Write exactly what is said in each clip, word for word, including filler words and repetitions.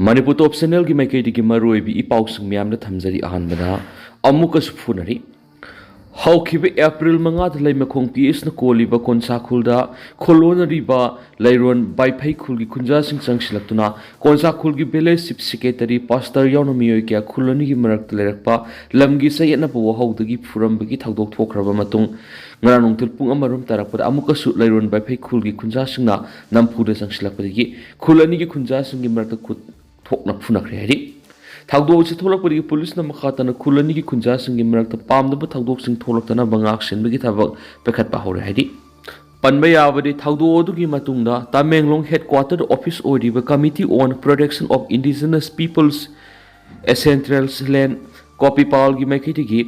ꯃꯅꯤꯄꯨꯔ ꯇꯣꯞ ꯆꯦꯅꯦꯜꯒꯤ ꯃꯥꯏꯀꯩꯗꯒꯤ ꯃꯔꯨꯑꯣꯏꯕ ꯏ ꯄꯥꯎꯁꯤꯡ ꯃꯌꯥꯝꯗ ꯊꯝꯖꯔꯤ꯫ ꯑꯍꯥꯟꯕꯗ ꯑꯃꯨꯛꯀꯁꯨ ꯐꯨꯅꯔꯤ꯫ ꯍꯧꯈꯤꯕ ꯑꯦꯄ꯭ꯔꯤꯜ ꯃꯉꯥꯗ ꯂꯩꯃꯈꯣꯡ ꯄꯤ ꯑꯦꯁꯅ ꯀꯣꯜꯂꯤꯕ ꯀꯣꯟꯁꯥꯈꯨꯜꯗ ꯈꯨꯜꯂꯣꯟꯅꯔꯤꯕ ꯂꯩꯔꯣꯟ ꯕꯥꯏꯐꯩ ꯈꯨꯜꯒꯤ ꯈꯨꯟꯖꯥꯁꯤꯡ ꯆꯪꯁꯤꯜꯂꯛꯇꯨꯅ ꯀꯣꯟꯁꯥꯈꯨꯜꯒꯤ ꯚꯤꯂꯦꯖ ꯆꯤꯐ ꯁꯦꯀ꯭ꯔꯦꯇꯔꯤ, ꯄꯥꯁꯇꯔ ꯌꯥꯎꯅ ꯃꯤꯑꯣꯏ ꯀꯌꯥ ꯈꯨꯜ ꯑꯅꯤꯒꯤ ꯃꯔꯛꯇ ꯂꯩꯔꯛꯄ ꯂꯝꯒꯤ ꯆꯌꯦꯠꯅꯕ ꯋꯥꯍꯧꯗꯒꯤ ꯐꯨꯔꯝꯕꯒꯤ ꯊꯧꯗꯣꯛ ꯊꯣꯛꯈ꯭ꯔꯕ ꯃꯇꯨꯡ, ꯉꯔꯥꯡ ꯅꯨꯡꯊꯤꯜ ꯄꯨꯡ ꯑꯃꯔꯣꯝ ꯇꯥꯔꯛꯄꯗ ꯑꯃꯨꯛꯀꯁꯨ ꯂꯩꯔꯣꯟ ꯕꯥꯏꯐꯩ ꯈꯨꯜꯒꯤ ꯈꯨꯟꯖꯥꯁꯤꯡꯅ ꯅꯝꯐꯨꯗ ꯆꯪꯁꯤꯜꯂꯛꯄꯗꯒꯤ ꯈꯨꯜ ꯑꯅꯤꯒꯤ ꯈꯨꯟꯖꯥꯁꯤꯡꯒꯤ ꯃꯔꯛꯇ ꯈꯨꯠ ꯊꯣꯛꯅ ꯐꯨꯅꯈ꯭ꯔꯦ ꯍꯥꯏꯔꯤ꯫ ꯊꯧꯗꯣꯛ ꯑꯁꯤ ꯊꯣꯛꯂꯛꯄꯗꯒꯤ ꯄꯨꯂꯤꯁꯅ ꯃꯈꯥ ꯇꯥꯅ ꯈꯨꯜ ꯑꯅꯤꯒꯤ ꯈꯨꯟꯖꯥꯁꯤꯡꯒꯤ ꯃꯔꯛꯇ ꯄꯥꯝꯗꯕ ꯊꯧꯗꯣꯛꯁꯤꯡ ꯊꯣꯛꯂꯛꯇꯅꯕ ꯉꯥꯛ ꯁꯦꯟꯕꯒꯤ ꯊꯕꯛ ꯄꯥꯏꯈꯠꯄ ꯍꯧꯔꯦ ꯍꯥꯏꯔꯤ꯫ ꯄꯟꯕ ꯌꯥꯕꯗꯤ, ꯊꯧꯗꯣꯛ ꯑꯗꯨꯒꯤ ꯃꯇꯨꯡꯗ ꯇꯃꯦꯡꯂꯣꯡ ꯍꯦꯗꯀ꯭ꯋꯥꯇꯔ ꯑꯣꯐꯤꯁ ꯑꯣꯏꯔꯤꯕ Committee on Protection of Indigenous Peoples Ancestral Land, ꯀꯣꯄꯤꯄꯥꯜꯒꯤ ꯃꯥꯏꯀꯩꯗꯒꯤ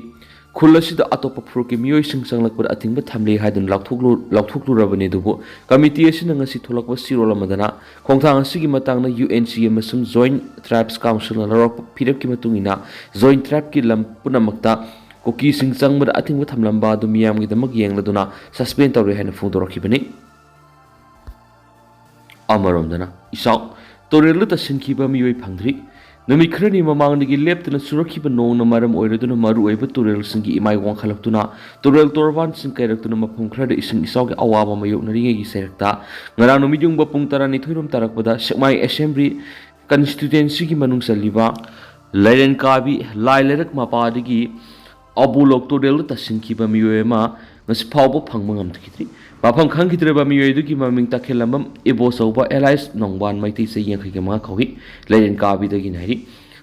ꯈꯨꯜ ꯑꯁꯤꯗ ꯑꯇꯣꯞꯄ ꯐꯨꯔꯨꯞꯀꯤ ꯃꯤꯑꯣꯏꯁꯤꯡ ꯆꯪꯂꯛꯄꯗ ꯑꯊꯤꯡꯕ ꯊꯝꯂꯤ ꯍꯥꯏꯗꯨꯅ ꯂꯥꯎꯊꯣꯛꯂꯨ-, ꯂꯥꯎꯊꯣꯛꯂꯨꯔꯕꯅꯤ꯫ ꯑꯗꯨꯕꯨ ꯀꯃꯤꯇꯤ ꯑꯁꯤꯅ ꯉꯁꯤ ꯊꯣꯛꯂꯛꯄ ꯆꯦꯔꯣꯜ ꯑꯃꯗꯅ ꯈꯣꯡꯊꯥꯡ ꯑꯁꯤꯒꯤ ꯃꯇꯥꯡꯗ ꯌꯨ ꯑꯦꯟ ꯁꯤ ꯑꯃꯁꯨꯡ ꯖꯣꯏꯟꯠ ꯇ꯭ꯔꯥꯏꯕꯁ ꯀꯥꯎꯟꯁꯤꯜꯅ ꯂꯧꯔꯛꯄ ꯐꯤꯔꯦꯞꯀꯤ ꯃꯇꯨꯡ ꯏꯟꯅ ꯖꯣꯏꯟꯠ ꯇ꯭ꯔꯥꯏꯕꯀꯤ ꯂꯝ ꯄꯨꯝꯅꯃꯛꯇ ꯀꯨꯀꯤꯁꯤꯡ ꯆꯪꯕꯗ ꯑꯊꯤꯡꯕ ꯊꯝꯂꯝꯕ ꯑꯗꯨ ꯃꯤꯌꯥꯝꯒꯤꯗꯃꯛ ꯌꯦꯡꯂꯗꯨꯅ ꯁꯁꯄꯦꯟ ꯇꯧꯔꯦ ꯍꯥꯏꯅ ꯐꯣꯡꯗꯣꯔꯛꯈꯤꯕꯅꯤ꯫ ꯑꯃꯔꯣꯝꯗꯅ ꯏꯆꯥꯎ, ꯇꯨꯔꯦꯜꯗ ꯇꯥꯁꯤꯟꯈꯤꯕ ꯃꯤꯑꯣꯏ ꯐꯪꯗ꯭ꯔꯤ꯫ ꯅꯨꯃꯤꯠ ꯈꯔꯅꯤ ꯃꯃꯥꯡꯗꯒꯤ ꯂꯦꯞꯇꯅ ꯆꯨꯔꯛꯈꯤꯕ ꯅꯣꯡꯅ ꯃꯔꯝ ꯑꯣꯏꯔꯗꯨꯅ ꯃꯔꯨꯑꯣꯏꯕ ꯇꯨꯔꯦꯜꯁꯤꯡꯒꯤ ꯏꯃꯥꯏ ꯋꯥꯡꯈꯠꯂꯛꯇꯨꯅ ꯇꯨꯔꯦꯜ ꯇꯣꯔꯕꯥꯟꯁꯤꯡ ꯀꯥꯏꯔꯛꯇꯨꯅ ꯃꯐꯝ ꯈꯔꯗ ꯏꯁꯤꯡ ꯏꯆꯥꯎꯒꯤ ꯑꯋꯥꯕ ꯃꯥꯌꯣꯛꯅꯔꯤꯉꯩꯒꯤ ꯆꯩꯔꯛꯇ ꯉꯔꯥꯡ ꯅꯨꯃꯤꯠꯌꯨꯡꯕ ꯄꯨꯡ ꯇꯔꯥꯅꯤꯊꯣꯏꯔꯣꯝ ꯇꯥꯔꯛꯄꯗ ꯁꯦꯛꯃꯥꯏ ꯑꯦꯁꯦꯝꯕ꯭ꯂꯤ ꯀꯟꯁꯇꯤꯇ꯭ꯋꯦꯟꯁꯤꯒꯤ ꯃꯅꯨꯡ ꯆꯜꯂꯤꯕ ꯂꯩꯔꯦꯟ ꯀꯥꯕꯤ ꯂꯥꯏ ꯂꯩꯔꯛ ꯃꯄꯥꯗꯒꯤ ꯑꯕꯨꯂꯣꯛ ꯇꯨꯔꯦꯜꯗ ꯇꯥꯁꯤꯟꯈꯤꯕ ꯃꯤꯑꯣꯏ ꯑꯃ ꯉꯁꯤ ꯐꯥꯎꯕ ꯐꯪꯕ ꯉꯝꯈꯤꯗ꯭ꯔꯤ꯫ ꯃꯐꯝ ꯈꯪꯈꯤꯗ꯭ꯔꯕ ꯃꯤꯑꯣꯏ ꯑꯗꯨꯒꯤ ꯃꯃꯤꯡ ꯇꯈꯦꯜꯂꯝꯕꯝ ꯏꯕꯣꯆꯧꯕ alias ꯅꯣꯡꯕꯥꯟ ꯃꯩꯇꯩ, ꯆꯍꯤ ꯌꯥꯡꯈꯩꯒ ꯃꯉꯥ ꯀꯧꯏ꯫ ꯂꯩꯔꯦꯟ ꯀꯥꯕꯤꯗꯒꯤꯅꯤ ꯍꯥꯏꯔꯤ꯫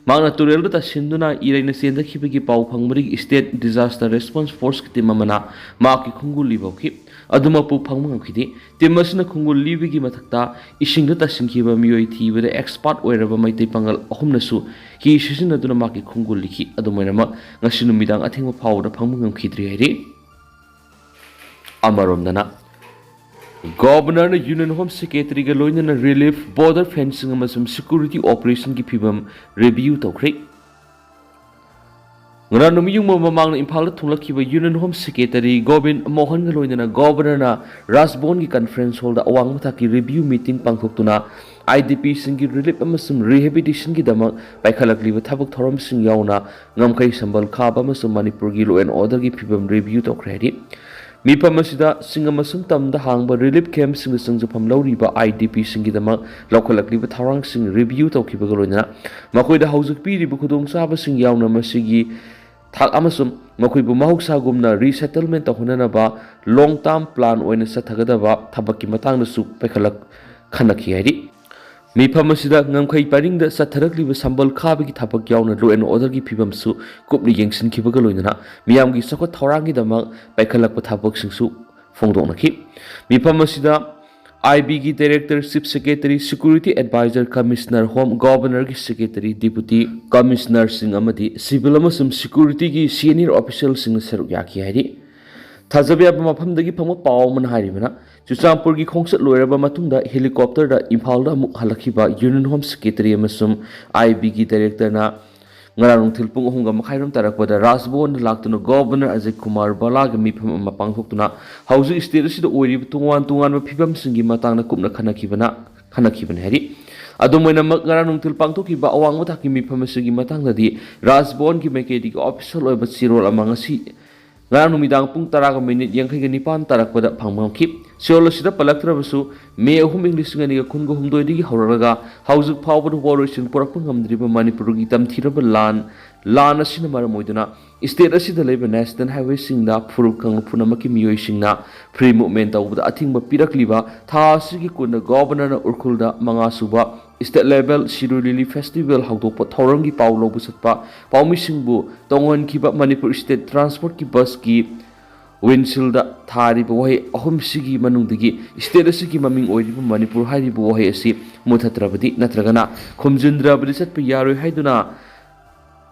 ꯃꯍꯥꯛꯅ ꯇꯨꯔꯦꯜꯗ ꯇꯥꯁꯤꯟꯗꯨꯅ ꯏꯔꯩꯅ ꯆꯦꯟꯊꯈꯤꯕꯒꯤ ꯄꯥꯎ ꯐꯪꯕꯗꯒꯤ State Disaster Response Forceꯀꯤ team ꯑꯃꯅ ꯃꯍꯥꯛꯀꯤ ꯈꯣꯡꯒꯨꯜ ꯂꯤꯕ ꯍꯧꯈꯤ꯫ ꯑꯗꯨꯃꯛꯄꯨ ꯐꯪꯕ ꯉꯝꯈꯤꯗꯦ꯫ Team ꯑꯁꯤꯅ ꯈꯣꯡꯒꯨꯜ ꯂꯤꯕꯒꯤ ꯃꯊꯛꯇ ꯏꯁꯤꯡꯗ ꯇꯥꯁꯤꯟꯈꯤꯕ ꯃꯤꯑꯣꯏ ꯊꯤꯕꯗ expert ꯑꯣꯏꯔꯕ ꯃꯩꯇꯩ ꯄꯥꯉꯜ ꯑꯍꯨꯝꯅꯁꯨ ꯍꯤ ꯁꯤꯖꯤꯟꯅꯗꯨꯅ ꯃꯍꯥꯛꯀꯤ ꯈꯣꯡꯒꯨꯜ ꯂꯤꯈꯤ꯫ ꯑꯗꯨꯝ ꯑꯣꯏꯅꯃꯛ, ꯉꯁꯤ ꯅꯨꯃꯤꯗꯥꯡ ꯑꯊꯦꯡꯕ ꯐꯥꯎꯕꯗ ꯐꯪꯕ ꯉꯝꯈꯤꯗ꯭ꯔꯤ ꯍꯥꯏꯔꯤ꯫ ꯑꯃꯔꯣꯝꯗꯅ, ꯒꯣꯕꯔꯅꯔꯅ Union Home Secretaryꯒ ꯂꯣꯏꯅꯅ relief, border fencing ꯑꯃꯁꯨꯡ security operationꯒꯤ ꯐꯤꯚꯝ review ꯇꯧꯈ꯭ꯔꯦ꯫ ꯉꯔꯥꯡ ꯅꯨꯃꯤꯠ ꯌꯨꯡꯕ ꯃꯃꯥꯡꯗ ꯏꯝꯐꯥꯜꯗ ꯊꯨꯡꯂꯛꯈꯤꯕ Union Home Secretary ꯒꯣꯕꯤꯟ ꯃꯣꯍꯟꯒ ꯂꯣꯏꯅꯅ ꯒꯣꯕꯔꯅꯔꯅ ꯔꯥꯖꯚꯕꯟꯒꯤ conference hallꯗ ꯑꯋꯥꯡꯕ ꯊꯥꯛꯀꯤ review meeting ꯄꯥꯡꯊꯣꯛꯇꯨꯅ IDPꯁꯤꯡꯒꯤ relief ꯑꯃꯁꯨꯡ rehabilitationꯒꯤꯗꯃꯛ ꯄꯥꯏꯈꯠꯂꯛꯂꯤꯕ ꯊꯕꯛ ꯊꯧꯔꯝꯁꯤꯡ ꯌꯥꯎꯅ ꯉꯝꯈꯩ ꯁꯝꯕꯜ ꯈꯥꯕ ꯑꯃꯁꯨꯡ ꯃꯅꯤꯄꯨꯔꯒꯤ law and orderꯒꯤ ꯐꯤꯕꯝ review ꯇꯧꯈ꯭ꯔꯦ ꯍꯥꯏꯔꯤ꯫ ꯃꯤꯐꯝ ꯑꯁꯤꯗ ꯁꯤꯡ ꯑꯃꯁꯨꯡ ꯇꯝꯗ ꯍꯥꯡꯕ relief campꯁꯤꯡꯗ ꯆꯪꯖꯐꯝ ꯂꯧꯔꯤꯕ IDPꯁꯤꯡꯒꯤꯗꯃꯛ ꯂꯧꯈꯠꯂꯛꯂꯤꯕ ꯊꯧꯔꯥꯡꯁꯤꯡ review ꯇꯧꯈꯤꯕꯒ ꯂꯣꯏꯅꯅ ꯃꯈꯣꯏꯗ ꯍꯧꯖꯤꯛ ꯄꯤꯔꯤꯕ ꯈꯨꯗꯣꯡꯆꯥꯕꯁꯤꯡ ꯌꯥꯎꯅ ꯃꯁꯤꯒꯤ ꯊꯥꯛ ꯑꯃꯁꯨꯡ ꯃꯈꯣꯏꯕꯨ ꯃꯍꯧꯁꯥꯒꯨꯝꯅ resettlement ꯇꯧꯍꯟꯅꯅꯕ long term plan ꯑꯣꯏꯅ ꯆꯠꯊꯒꯗꯕ ꯊꯕꯛꯀꯤ ꯃꯇꯥꯡꯗꯁꯨ ꯄꯥꯏꯈꯠꯂꯛ ꯈꯟꯅꯈꯤ ꯍꯥꯏꯔꯤ꯫ ꯃꯤꯐꯝ ꯑꯁꯤꯗ ꯉꯝꯈꯩ ꯄꯔꯤꯡꯗ ꯆꯠꯊꯔꯛꯂꯤꯕ ꯁꯝꯕꯜ ꯈꯥꯕꯒꯤ ꯊꯕꯛ ꯌꯥꯎꯅ law and orderꯒꯤ ꯐꯤꯕꯝꯁꯨ ꯀꯨꯞꯅ ꯌꯦꯡꯁꯤꯟꯈꯤꯕꯒ ꯂꯣꯏꯅꯅ ꯃꯤꯌꯥꯝꯒꯤ ꯆꯥꯎꯈꯠ ꯊꯧꯔꯥꯡꯒꯤꯗꯃꯛ ꯄꯥꯏꯈꯠꯂꯛꯄ ꯊꯕꯛꯁꯤꯡꯁꯨ ꯐꯣꯡꯗꯣꯛꯅꯈꯤ꯫ ꯃꯤꯐꯝ ꯑꯁꯤꯗ IBꯒꯤ director, chief secretary, security advisor, commissioner home, governorꯒꯤ secretary, deputy commissionerꯁꯤꯡ ꯑꯃꯗꯤ civil ꯑꯃꯁꯨꯡ securityꯒꯤ senior officialꯁꯤꯡꯅ ꯁꯔꯨꯛ ꯌꯥꯈꯤ ꯍꯥꯏꯔꯤ꯫ ꯊꯥꯖꯕ ꯌꯥꯕ ꯃꯐꯝꯗꯒꯤ ꯐꯪꯕ ꯄꯥꯎ ꯑꯃꯅ ꯍꯥꯏꯔꯤꯕꯅ, ꯆꯨꯔꯆꯥꯟꯄꯨꯔꯒꯤ ꯈꯣꯡꯆꯠ ꯂꯣꯏꯔꯕ ꯃꯇꯨꯡꯗ helicopterꯗ ꯏꯝꯐꯥꯜꯗ ꯑꯃꯨꯛ ꯍꯜꯂꯛꯈꯤꯕ Union Home Secretary ꯑꯃꯁꯨꯡ IBꯒꯤ directorꯅ ꯉꯔꯥꯡ ꯅꯨꯡꯊꯤꯜ ꯄꯨꯡ ꯑꯍꯨꯝꯒ ꯃꯈꯥꯏꯔꯣꯝ ꯇꯥꯔꯛꯄꯗ ꯔꯥꯖꯚꯋꯟꯗ ꯂꯥꯛꯇꯨꯅ Governor ꯑꯖꯤꯠ ꯀꯨꯃꯥꯔ ꯕꯂꯥꯒ ꯃꯤꯐꯝ ꯑꯃ ꯄꯥꯡꯊꯣꯛꯇꯨꯅ ꯍꯧꯖꯤꯛ state ꯑꯁꯤꯗ ꯑꯣꯏꯔꯤꯕ ꯇꯣꯉꯥꯟ ꯇꯣꯉꯥꯟꯕ ꯐꯤꯕꯝꯁꯤꯡꯒꯤ ꯃꯇꯥꯡꯗ ꯀꯨꯞꯅ ꯈꯟꯅꯈꯤꯕꯅ ꯈꯟꯅꯈꯤꯕꯅꯤ ꯍꯥꯏꯔꯤ꯫ ꯑꯗꯨꯝ ꯑꯣꯏꯅꯃꯛ, ꯉꯔꯥꯡ ꯅꯨꯡꯊꯤꯜ ꯄꯥꯡꯊꯣꯛꯈꯤꯕ ꯑꯋꯥꯡꯕ ꯊꯥꯛꯀꯤ ꯃꯤꯐꯝ ꯑꯁꯤꯒꯤ ꯃꯇꯥꯡꯗꯗꯤ ꯔꯥꯖꯚꯋꯟꯒꯤ ꯃꯥꯏꯀꯩꯗꯒꯤ official ꯑꯣꯏꯕ ꯆꯦꯔꯣꯜ ꯑꯃ ꯉꯁꯤ ꯉꯔꯥꯡ ꯅꯨꯃꯤꯗꯥꯡ ꯄꯨꯡ ꯇꯔꯥꯒ ꯃꯤꯅꯤꯠ ꯌꯥꯡꯈꯩꯒ ꯅꯤꯄꯥꯟ ꯇꯥꯔꯛꯄꯗ ꯐꯪꯕ ꯉꯝꯈꯤ꯫ ꯆꯦꯔꯣꯜ ꯑꯁꯤꯗ ꯄꯜꯂꯛꯇ꯭ꯔꯕꯁꯨ, ꯃꯦ ꯑꯍꯨꯝ, ꯏꯪ ꯂꯤꯁꯤꯡ ꯑꯅꯤꯒ ꯀꯨꯟꯒ ꯍꯨꯝꯗꯣꯏꯗꯒꯤ ꯍꯧꯔꯒ ꯍꯧꯖꯤꯛ ꯐꯥꯎꯕꯗ ꯋꯥꯔꯣꯏꯁꯤꯟ ꯄꯨꯔꯛꯄ ꯉꯝꯗ꯭ꯔꯤꯕ ꯃꯅꯤꯄꯨꯔꯒꯤ ꯇꯝꯊꯤꯔꯕ ꯂꯥꯟ, ꯂꯥꯟ ꯑꯁꯤꯅ ꯃꯔꯝ ꯑꯣꯏꯗꯨꯅ state ꯑꯁꯤꯗ ꯂꯩꯕ national highwayꯁꯤꯡꯗ ꯐꯨꯔꯨꯞ ꯀꯥꯡꯂꯨꯞ ꯄꯨꯝꯅꯃꯛꯀꯤ ꯃꯤꯑꯣꯏꯁꯤꯡꯅ free movement ꯇꯧꯕꯗ ꯑꯊꯤꯡꯕ ꯄꯤꯔꯛꯂꯤꯕ ꯊꯥ ꯑꯁꯤꯒꯤ ꯀꯨꯟꯗ Governorꯅ ꯎꯈ꯭ꯔꯨꯜꯗ ꯃꯉꯥ ꯁꯨꯕ state level Shirui Lily Festival ꯍꯧꯗꯣꯛꯄ ꯊꯧꯔꯝꯒꯤ ꯄꯥꯎ ꯂꯧꯕ ꯆꯠꯄ ꯄꯥꯎꯃꯤꯁꯤꯡꯕꯨ ꯇꯣꯡꯍꯟꯈꯤꯕ ꯃꯅꯤꯄꯨꯔ state transportꯀꯤ busꯀꯤ windshieldꯗ ꯊꯥꯔꯤꯕ ꯋꯥꯍꯩ ꯑꯍꯨꯝꯁꯤꯒꯤ ꯃꯅꯨꯡꯗꯒꯤ state ꯑꯁꯤꯒꯤ ꯃꯃꯤꯡ ꯑꯣꯏꯔꯤꯕ ꯃꯅꯤꯄꯨꯔ ꯍꯥꯏꯔꯤꯕ ꯋꯥꯍꯩ ꯑꯁꯤ ꯃꯨꯊꯠꯇ꯭ꯔꯕꯗꯤ ꯅꯠꯇ꯭ꯔꯒꯅ ꯈꯨꯝꯖꯤꯟꯗ꯭ꯔꯕꯗꯤ ꯆꯠꯄ ꯌꯥꯔꯣꯏ ꯍꯥꯏꯗꯨꯅ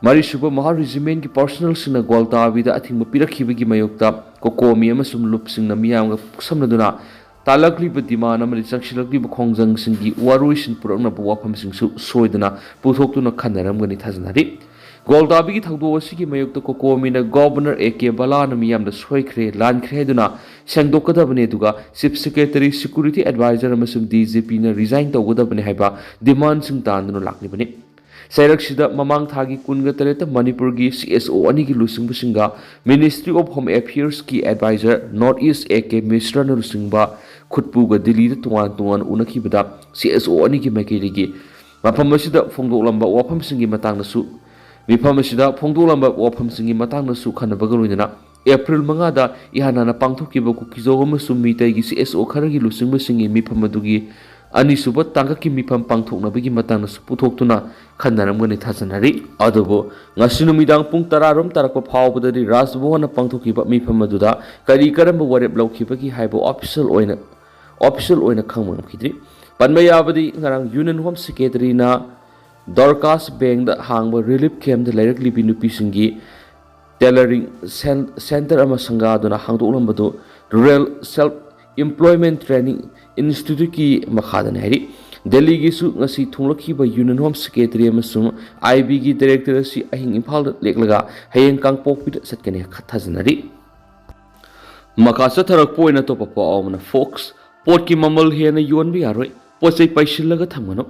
ꯃꯔꯤꯁꯨꯕ ꯃꯍꯥ regimentꯀꯤ personnelꯁꯤꯡꯅ ꯒ꯭ꯋꯥꯜꯇꯥꯕꯤꯗ ꯑꯊꯤꯡꯕ ꯄꯤꯔꯛꯈꯤꯕꯒꯤ ꯃꯥꯌꯣꯛꯇ COCOMI ꯑꯃꯁꯨꯡ ꯂꯨꯞꯁꯤꯡꯅ ꯃꯤꯌꯥꯝꯒ ꯈꯨꯠꯁꯝꯅꯗꯨꯅ ꯇꯥꯂꯛꯂꯤꯕ demand ꯑꯃꯗꯤ ꯆꯪꯁꯤꯜꯂꯛꯂꯤꯕ ꯈꯣꯡꯖꯪꯁꯤꯡꯒꯤ ꯋꯥꯔꯣꯏꯁꯤꯟ ꯄꯨꯔꯛꯅꯕ ꯋꯥꯐꯝꯁꯤꯡꯁꯨ ꯁꯣꯏꯗꯅ ꯄꯨꯊꯣꯛꯇꯨꯅ ꯈꯟꯅꯔꯝꯒꯅꯤ ꯊꯥꯖꯅꯔꯤ꯫ ꯒꯣꯜꯗꯥꯕꯤꯒꯤ ꯊꯧꯗꯣꯛ ꯑꯁꯤꯒꯤ ꯃꯥꯌꯣꯛꯇ ꯀꯣꯀꯣꯃꯤꯅ ꯒꯣꯕꯔꯅꯔ ꯑꯦ ꯀꯦ ꯕꯂꯥꯅ ꯃꯤꯌꯥꯝꯗ ꯁꯣꯏꯈ꯭ꯔꯦ, ꯂꯥꯟꯈ꯭ꯔꯦ ꯍꯥꯏꯗꯨꯅ ꯁꯦꯡꯗꯣꯛꯀꯗꯕꯅꯤ, ꯑꯗꯨꯒ ꯆꯤꯐ ꯁꯦꯀ꯭ꯔꯦꯇꯔꯤ, ꯁꯦꯀ꯭ꯌꯨꯔꯤꯇꯤ ꯑꯦꯗꯚꯥꯏꯖꯔ ꯑꯃꯁꯨꯡ ꯗꯤ ꯖꯤ ꯄꯤꯅ ꯔꯤꯖꯥꯏꯟ ꯇꯧꯒꯗꯕꯅꯤ ꯍꯥꯏꯕ ꯗꯤꯃꯥꯟꯁꯤꯡ ꯇꯥꯟꯗꯨꯅ ꯂꯥꯛꯂꯤꯕꯅꯤ꯫ ꯆꯩꯔꯛꯁꯤꯗ ꯃꯃꯥꯡ ꯊꯥꯒꯤ ꯀꯨꯟꯒ ꯇꯔꯦꯠꯇ ꯃꯅꯤꯄꯨꯔꯒꯤ ꯁꯤ ꯑꯦꯁ ꯑꯣ ꯑꯅꯤꯒꯤ ꯂꯨꯆꯤꯡꯕꯁꯤꯡꯒ Ministry of Home Affairs ꯀꯤ advisor north east A K ꯃꯤꯁ꯭ꯔꯅ ꯂꯨꯆꯤꯡꯕ ꯈꯨꯠꯄꯨꯒ ꯗꯤꯜꯂꯤꯗ ꯇꯣꯉꯥꯟ ꯇꯣꯉꯥꯟ ꯎꯅꯈꯤꯕꯗ ꯁꯤ ꯑꯦꯁ ꯑꯣ ꯑꯅꯤꯒꯤ ꯃꯥꯏꯀꯩꯗꯒꯤ ꯃꯐꯝ ꯑꯁꯤꯗ ꯐꯣꯡꯗꯣꯛꯂꯝꯕ ꯋꯥꯐꯝꯁꯤꯡꯒꯤ ꯃꯇꯥꯡꯗꯁꯨ, ꯃꯤꯐꯝ ꯑꯁꯤꯗ ꯐꯣꯡꯗꯣꯛꯂꯝꯕ ꯋꯥꯐꯝꯁꯤꯡꯒꯤ ꯃꯇꯥꯡꯗꯁꯨ ꯈꯟꯅꯕꯒ ꯂꯣꯏꯅꯅ ꯑꯦꯄ꯭ꯔꯤꯜ ꯃꯉꯥꯗ ꯏꯍꯥꯟ ꯍꯥꯟꯅ ꯄꯥꯡꯊꯣꯛꯈꯤꯕ ꯀꯨꯀꯤꯖꯧ ꯑꯃꯁꯨꯡ ꯃꯤꯇꯩꯒꯤ ꯁꯤ ꯑꯦꯁ ꯑꯣ ꯈꯔꯒꯤ ꯂꯨꯆꯤꯡꯕꯁꯤꯡꯒꯤ ꯃꯤꯐꯝ ꯑꯗꯨꯒꯤ ꯑꯅꯤꯁꯨꯕ ꯇꯥꯡꯀꯛꯀꯤ ꯃꯤꯐꯝ ꯄꯥꯡꯊꯣꯛꯅꯕꯒꯤ ꯃꯇꯥꯡꯗꯁꯨ ꯄꯨꯊꯣꯛꯇꯨꯅ ꯈꯟꯅꯔꯝꯒꯅꯤ ꯊꯥꯖꯅꯔꯤ꯫ ꯑꯗꯨꯕꯨ ꯉꯁꯤ ꯅꯨꯃꯤꯗꯥꯡ ꯄꯨꯡ ꯇꯔꯥꯔꯣꯝ ꯇꯥꯔꯛꯄ ꯐꯥꯎꯕꯗꯗꯤ ꯔꯥꯖꯚꯋꯟꯅ ꯄꯥꯡꯊꯣꯛꯈꯤꯕ ꯃꯤꯐꯝ ꯑꯗꯨꯗ ꯀꯔꯤ ꯀꯔꯝꯕ ꯋꯥꯔꯦꯞ ꯂꯧꯈꯤꯕꯒꯦ ꯍꯥꯏꯕ ꯑꯣꯐꯤꯁꯤꯌꯦꯜ ꯑꯣꯏꯅ, ꯑꯣꯐꯤꯁꯤꯌꯦꯜ ꯑꯣꯏꯅ ꯈꯪꯕ ꯉꯝꯈꯤꯗ꯭ꯔꯤ꯫ ꯄꯟꯕ ꯌꯥꯕꯗꯤ ꯉꯔꯥꯡ ꯌꯨꯅꯤꯌꯟ ꯍꯣꯝ ꯁꯦꯀ꯭ꯔꯦꯇꯔꯤꯅ ꯗꯣꯔꯀꯥꯁ ꯕꯦꯡꯗ ꯍꯥꯡꯕ ꯔꯤꯂꯤꯐ ꯀꯦꯝꯞꯇ ꯂꯩꯔꯛꯂꯤꯕꯤ ꯅꯨꯄꯤꯁꯤꯡꯒꯤ ꯇꯦꯂꯔꯤꯡ ꯁꯦꯟ-, ꯁꯦꯟꯇꯔ ꯑꯃ ꯁꯪꯒꯥꯗꯨꯅ ꯍꯥꯡꯗꯣꯛꯂꯝꯕꯗꯨ ꯔꯨꯔꯦꯜ ꯁꯦꯜꯐ ꯏꯝꯄ꯭ꯂꯣꯏꯃꯦꯟꯠ ꯇ꯭ꯔꯦꯅꯤꯡ ꯏꯟꯁꯇꯤꯇ꯭ꯌꯨꯠꯀꯤ ꯃꯈꯥꯗꯅꯤ ꯍꯥꯏꯔꯤ꯫ ꯗꯦꯜꯂꯤꯒꯤꯁꯨ ꯉꯁꯤ ꯊꯨꯡꯂꯛꯈꯤꯕ ꯌꯨꯅꯤꯌꯟ ꯍꯣꯝ ꯁꯦꯀ꯭ꯔꯦꯇꯔꯤ ꯑꯃꯁꯨꯡ ꯑꯥꯏ ꯕꯤꯒꯤ ꯗꯥꯏꯔꯦꯛꯇꯔ ꯑꯁꯤ ꯑꯍꯤꯡ ꯏꯝꯐꯥꯜꯗ ꯂꯦꯛꯂꯒ ꯍꯌꯦꯡ ꯀꯥꯡꯄꯣꯛꯄꯤꯗ ꯆꯠꯀꯅꯤ ꯊꯥꯖꯅꯔꯤ꯫ ꯃꯈꯥ ꯆꯠꯊꯔꯛꯄ ꯑꯣꯏꯅ ꯑꯇꯣꯞꯄ ꯄꯥꯎ ꯑꯃꯅ, ꯐꯣꯛꯁ, ꯄꯣꯠꯀꯤ ꯃꯃꯜ ꯍꯦꯟꯅ ꯌꯣꯟꯕ ꯌꯥꯔꯣꯏ, ꯄꯣꯠ ꯆꯩ ꯄꯩꯁꯤꯜꯂꯒ ꯊꯝꯒꯅꯨ꯫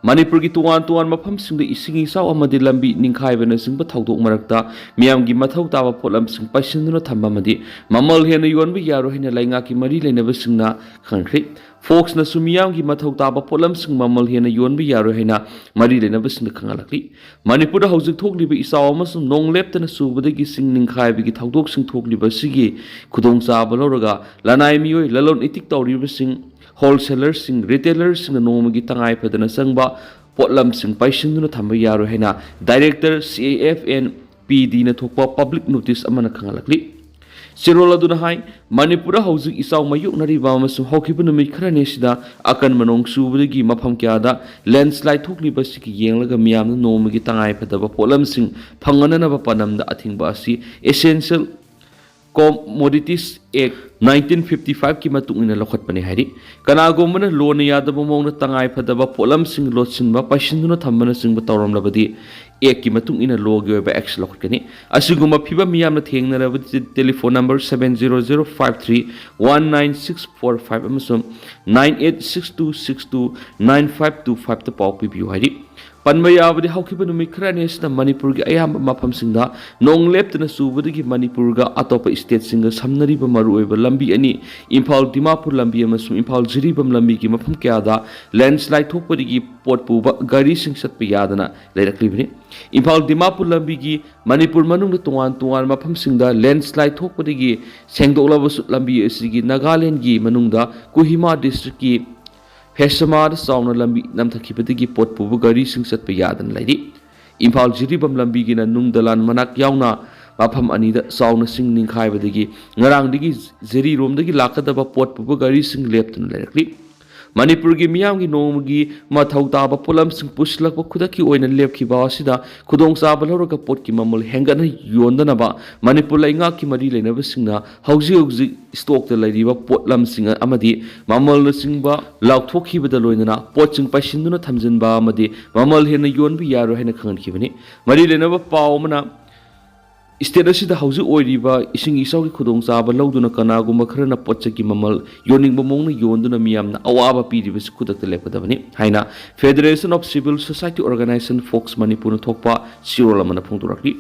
ꯃꯅꯤꯄꯨꯔꯒꯤ ꯇꯣꯉꯥꯟ ꯇꯣꯉꯥꯟꯕ ꯃꯐꯝꯁꯤꯡꯗ ꯏꯁꯤꯡ ꯏꯆꯥꯎ ꯑꯃꯗꯤ ꯂꯝꯕꯤ ꯅꯤꯡꯈꯥꯏꯕꯅꯆꯤꯡꯕ ꯊꯧꯗꯣꯛ ꯃꯔꯛꯇ ꯃꯤꯌꯥꯝꯒꯤ ꯃꯊꯧ ꯇꯥꯕ ꯄꯣꯠꯂꯝꯁꯤꯡ ꯄꯩꯁꯤꯟꯗꯨꯅ ꯊꯝꯕ ꯑꯃꯗꯤ ꯃꯃꯜ ꯍꯦꯟꯅ ꯌꯣꯟꯕ ꯌꯥꯔꯣꯏ ꯍꯥꯏꯅ ꯂꯩꯉꯥꯛꯀꯤ ꯃꯔꯤ ꯂꯩꯅꯕꯁꯤꯡꯅ ꯈꯪꯍꯟꯈ꯭ꯔꯦ꯫ ꯐꯣꯛꯁꯅꯁꯨ ꯃꯤꯌꯥꯝꯒꯤ ꯃꯊꯧ ꯇꯥꯕ ꯄꯣꯠꯂꯝꯁꯤꯡ ꯃꯃꯜ ꯍꯦꯟꯅ ꯌꯣꯟꯕ ꯌꯥꯔꯣꯏ ꯍꯥꯏꯅ ꯃꯔꯤ ꯂꯩꯅꯕꯁꯤꯡꯗ ꯈꯪꯍꯜꯂꯛꯂꯤ꯫ ꯃꯅꯤꯄꯨꯔꯗ ꯍꯧꯖꯤꯛ ꯊꯣꯛꯂꯤꯕ ꯏꯆꯥꯎ ꯑꯃꯁꯨꯡ ꯅꯣꯡ ꯂꯦꯞꯇꯅ ꯆꯨꯕꯗꯒꯤ ꯆꯤꯡ ꯅꯤꯡꯈꯥꯏꯕꯒꯤ ꯊꯧꯗꯣꯛꯁꯤꯡ ꯊꯣꯛꯂꯤꯕ ꯑꯁꯤꯒꯤ ꯈꯨꯗꯣꯡꯆꯥꯕ ꯂꯧꯔꯒ ꯂꯅꯥꯏ ꯃꯤꯑꯣꯏ, ꯂꯂꯣꯟ ꯏꯇꯤꯛ ꯇꯧꯔꯤꯕꯁꯤꯡ, ꯍꯣꯜꯁꯦꯂꯔꯁꯤꯡ, ꯔꯤꯇꯦꯂꯔꯁꯤꯡꯅ ꯅꯣꯡꯃꯒꯤ ꯇꯉꯥꯏ ꯐꯗꯅ ꯆꯪꯕ ꯄꯣꯠꯂꯝꯁꯤꯡ ꯄꯩꯁꯤꯟꯗꯨꯅ ꯊꯝꯕ ꯌꯥꯔꯣꯏ ꯍꯥꯏꯅ ꯗꯥꯏꯔꯦꯛꯇꯔ ꯁꯤ ꯑꯦ ꯑꯦꯐ ꯑꯦꯟ ꯄꯤ ꯗꯤꯅ ꯊꯣꯛꯄ ꯄꯕ꯭ꯂꯤꯛ ꯅꯣꯇꯤꯁ ꯑꯃꯅ ꯈꯪꯍꯜꯂꯛꯂꯤ꯫ ꯆꯦꯔꯣꯜ ꯑꯗꯨꯅ ꯍꯥꯏ, ꯃꯅꯤꯄꯨꯔꯗ ꯍꯧꯖꯤꯛ ꯏꯆꯥꯎ ꯃꯥꯌꯣꯛꯅꯔꯤꯕ ꯑꯃꯁꯨꯡ ꯍꯧꯈꯤꯕ ꯅꯨꯃꯤꯠ ꯈꯔꯅꯤ ꯑꯁꯤꯗ ꯑꯀꯟꯕ ꯅꯣꯡ ꯆꯨꯕꯗꯒꯤ ꯃꯐꯝ ꯀꯌꯥꯗ ꯂꯦꯟꯁꯂꯥꯏꯠ ꯊꯣꯛꯂꯤꯕ ꯑꯁꯤꯒꯤ ꯌꯦꯡꯂꯒ ꯃꯤꯌꯥꯝꯅ ꯅꯣꯡꯃꯒꯤ ꯇꯉꯥꯏ ꯐꯗꯕ ꯄꯣꯠꯂꯝꯁꯤꯡ ꯐꯪꯍꯟꯅꯅꯕ ꯄꯥꯟꯗꯝꯗ ꯑꯊꯤꯡꯕ ꯑꯁꯤ essential commodities ꯑꯦꯛ ꯅꯥꯏꯟꯇꯤꯟ ꯐꯤꯐꯇꯤ ꯐꯥꯏꯚꯀꯤ ꯃꯇꯨꯡ ꯏꯟꯅ ꯂꯧꯈꯠꯄꯅꯤ ꯍꯥꯏꯔꯤ꯫ ꯀꯅꯥꯒꯨꯝꯕꯅ ꯂꯣꯅ ꯌꯥꯗꯕ ꯃꯑꯣꯡꯗ ꯇꯉꯥꯏ ꯐꯗꯕ ꯄꯣꯠꯂꯝꯁꯤꯡ ꯂꯣꯠꯁꯤꯟꯕ, ꯄꯩꯁꯤꯟꯗꯨꯅ ꯊꯝꯕꯅꯆꯤꯡꯕ ꯇꯧꯔꯝꯂꯕꯗꯤ ꯑꯦꯛꯀꯤ ꯃꯇꯨꯡ ꯏꯟꯅ ꯂꯣꯒꯤ ꯑꯣꯏꯕ ꯑꯦꯛꯁꯟ ꯂꯧꯈꯠꯀꯅꯤ꯫ ꯑꯁꯤꯒꯨꯝꯕ ꯐꯤꯕꯝ ꯃꯤꯌꯥꯝꯅ ꯊꯦꯡꯅꯔꯕꯗꯤ telephone number seven zero zero five three one nine six four five ꯑꯃꯁꯨꯡ nine eight six two six two nine five two fiveꯇ ꯄꯥꯎ ꯄꯤꯕꯤꯌꯨ ꯍꯥꯏꯔꯤ꯫ ꯄꯟꯕ ꯌꯥꯕꯗꯤ ꯍꯧꯈꯤꯕ ꯅꯨꯃꯤꯠ ꯈꯔꯅꯤ ꯑꯁꯤꯗ ꯃꯅꯤꯄꯨꯔꯒꯤ ꯑꯌꯥꯝꯕ ꯃꯐꯝꯁꯤꯡꯗ ꯅꯣꯡ ꯂꯦꯞꯇꯅ ꯆꯨꯕꯗꯒꯤ ꯃꯅꯤꯄꯨꯔꯒ ꯑꯇꯣꯞꯄ ꯁ꯭ꯇꯦꯠꯁꯤꯡꯒ ꯁꯝꯅꯔꯤꯕ ꯃꯔꯨꯑꯣꯏꯕ ꯂꯝꯕꯤ ꯑꯅꯤ, ꯏꯝꯐꯥꯜ ꯗꯤꯃꯥꯄꯨꯔ ꯂꯝꯕꯤ ꯑꯃꯁꯨꯡ ꯏꯝꯐꯥꯜ ꯖꯤꯔꯤꯕꯥꯝ ꯂꯝꯕꯤꯒꯤ ꯃꯐꯝ ꯀꯌꯥꯗ ꯂꯦꯟꯁ꯭ꯂꯥꯏꯗ ꯊꯣꯛꯄꯗꯒꯤ ꯄꯣꯠ ꯄꯨꯕ ꯒꯥꯔꯤꯁꯤꯡ ꯆꯠꯄ ꯌꯥꯗꯅ ꯂꯩꯔꯛꯂꯤꯕꯅꯤ꯫ ꯏꯝꯐꯥꯜ ꯗꯤꯃꯥꯄꯨꯔ ꯂꯝꯕꯤꯒꯤ ꯃꯅꯤꯄꯨꯔ ꯃꯅꯨꯡꯗ ꯇꯣꯉꯥꯟ ꯇꯣꯉꯥꯟꯕ ꯃꯐꯝꯁꯤꯡꯗ ꯂꯦꯟꯁ꯭ꯂꯥꯏꯗ ꯊꯣꯛꯄꯗꯒꯤ ꯁꯦꯡꯗꯣꯛꯂꯕꯁꯨ ꯂꯝꯕꯤ ꯑꯁꯤꯒꯤ ꯅꯥꯒꯥꯂꯦꯟꯗꯒꯤ ꯃꯅꯨꯡꯗ ꯀꯣꯍꯤꯃꯥ ꯗꯤꯁꯇ꯭ꯔꯤꯛꯀꯤ ꯐꯦꯁꯃꯥꯗ ꯆꯥꯎꯅ ꯂꯝꯕꯤ ꯅꯝꯊꯈꯤꯕꯗꯒꯤ ꯄꯣꯠ ꯄꯨꯕ ꯒꯥꯔꯤꯁꯤꯡ ꯆꯠꯄ ꯌꯥꯗꯅ ꯂꯩꯔꯤ꯫ ꯏꯝꯐꯥꯜ ꯖꯤꯔꯤꯕꯥꯝ ꯂꯝꯕꯤꯒꯤꯅ ꯅꯨꯡ ꯗꯂꯥꯟ ꯃꯅꯥꯛ ꯌꯥꯎꯅ ꯃꯐꯝ ꯑꯅꯤꯗ ꯆꯥꯎꯅ ꯁꯤꯡ ꯅꯤꯡꯈꯥꯏꯕꯗꯒꯤ ꯉꯔꯥꯡꯗꯒꯤ ꯖꯤꯔꯤꯔꯣꯝꯗꯒꯤ ꯂꯥꯛꯀꯗꯕ ꯄꯣꯠ ꯄꯨꯕ ꯒꯥꯔꯤꯁꯤꯡ ꯂꯦꯞꯇꯨꯅ ꯂꯩꯔꯛꯂꯤ꯫ ꯃꯅꯤꯄꯨꯔꯒꯤ ꯃꯤꯌꯥꯝꯒꯤ ꯅꯣꯡꯃꯒꯤ ꯃꯊꯧ ꯇꯥꯕ ꯄꯣꯠꯂꯝꯁꯤꯡ ꯄꯨꯁꯤꯜꯂꯛꯄ ꯈꯨꯗꯛꯀꯤ ꯑꯣꯏꯅ ꯂꯦꯞꯈꯤꯕ ꯑꯁꯤꯗ ꯈꯨꯗꯣꯡꯆꯥꯕ ꯂꯧꯔꯒ ꯄꯣꯠꯀꯤ ꯃꯃꯜ ꯍꯦꯟꯒꯠꯅ ꯌꯣꯟꯗꯅꯕ ꯃꯅꯤꯄꯨꯔ ꯂꯩꯉꯥꯛꯀꯤ ꯃꯔꯤ ꯂꯩꯅꯕꯁꯤꯡꯅ ꯍꯧꯖꯤꯛ ꯍꯧꯖꯤꯛ ꯏꯁꯇꯣꯛꯇ ꯂꯩꯔꯤꯕ ꯄꯣꯠꯂꯝꯁꯤꯡ ꯑꯃꯗꯤ ꯃꯃꯜꯅꯆꯤꯡꯕ ꯂꯥꯎꯊꯣꯛꯈꯤꯕꯗ ꯂꯣꯏꯅꯅ ꯄꯣꯠꯁꯤꯡ ꯄꯩꯁꯤꯟꯗꯨꯅ ꯊꯝꯖꯤꯟꯕ ꯑꯃꯗꯤ ꯃꯃꯜ ꯍꯦꯟꯅ ꯌꯣꯟꯕ ꯌꯥꯔꯣꯏ ꯍꯥꯏꯅ ꯈꯪꯍꯟꯈꯤꯕꯅꯤ꯫ ꯃꯔꯤ ꯂꯩꯅꯕ ꯄꯥꯎ ꯑꯃꯅ, ꯁ꯭ꯇꯦꯠ ꯑꯁꯤꯗ ꯍꯧꯖꯤꯛ ꯑꯣꯏꯔꯤꯕ ꯏꯁꯤꯡ ꯏꯆꯥꯎꯒꯤ ꯈꯨꯗꯣꯡꯆꯥꯕ ꯂꯧꯗꯨꯅ ꯀꯅꯥꯒꯨꯝꯕ ꯈꯔꯅ ꯄꯣꯠ ꯆꯩꯒꯤ ꯃꯃꯜ ꯌꯣꯟꯅꯤꯡꯕ ꯃꯑꯣꯡꯗ ꯌꯣꯟꯗꯨꯅ ꯃꯤꯌꯥꯝꯅ ꯑꯋꯥꯕ ꯄꯤꯔꯤꯕꯁꯤ ꯈꯨꯗꯛꯇ ꯂꯦꯞꯀꯗꯕꯅꯤ ꯍꯥꯏꯅ Federation of Civil Society Organization, fox ꯃꯅꯤꯄꯨꯔꯅ ꯊꯣꯛꯄ ꯆꯦꯔꯣꯜ ꯑꯃꯅ ꯐꯣꯡꯗꯣꯔꯛꯂꯤ꯫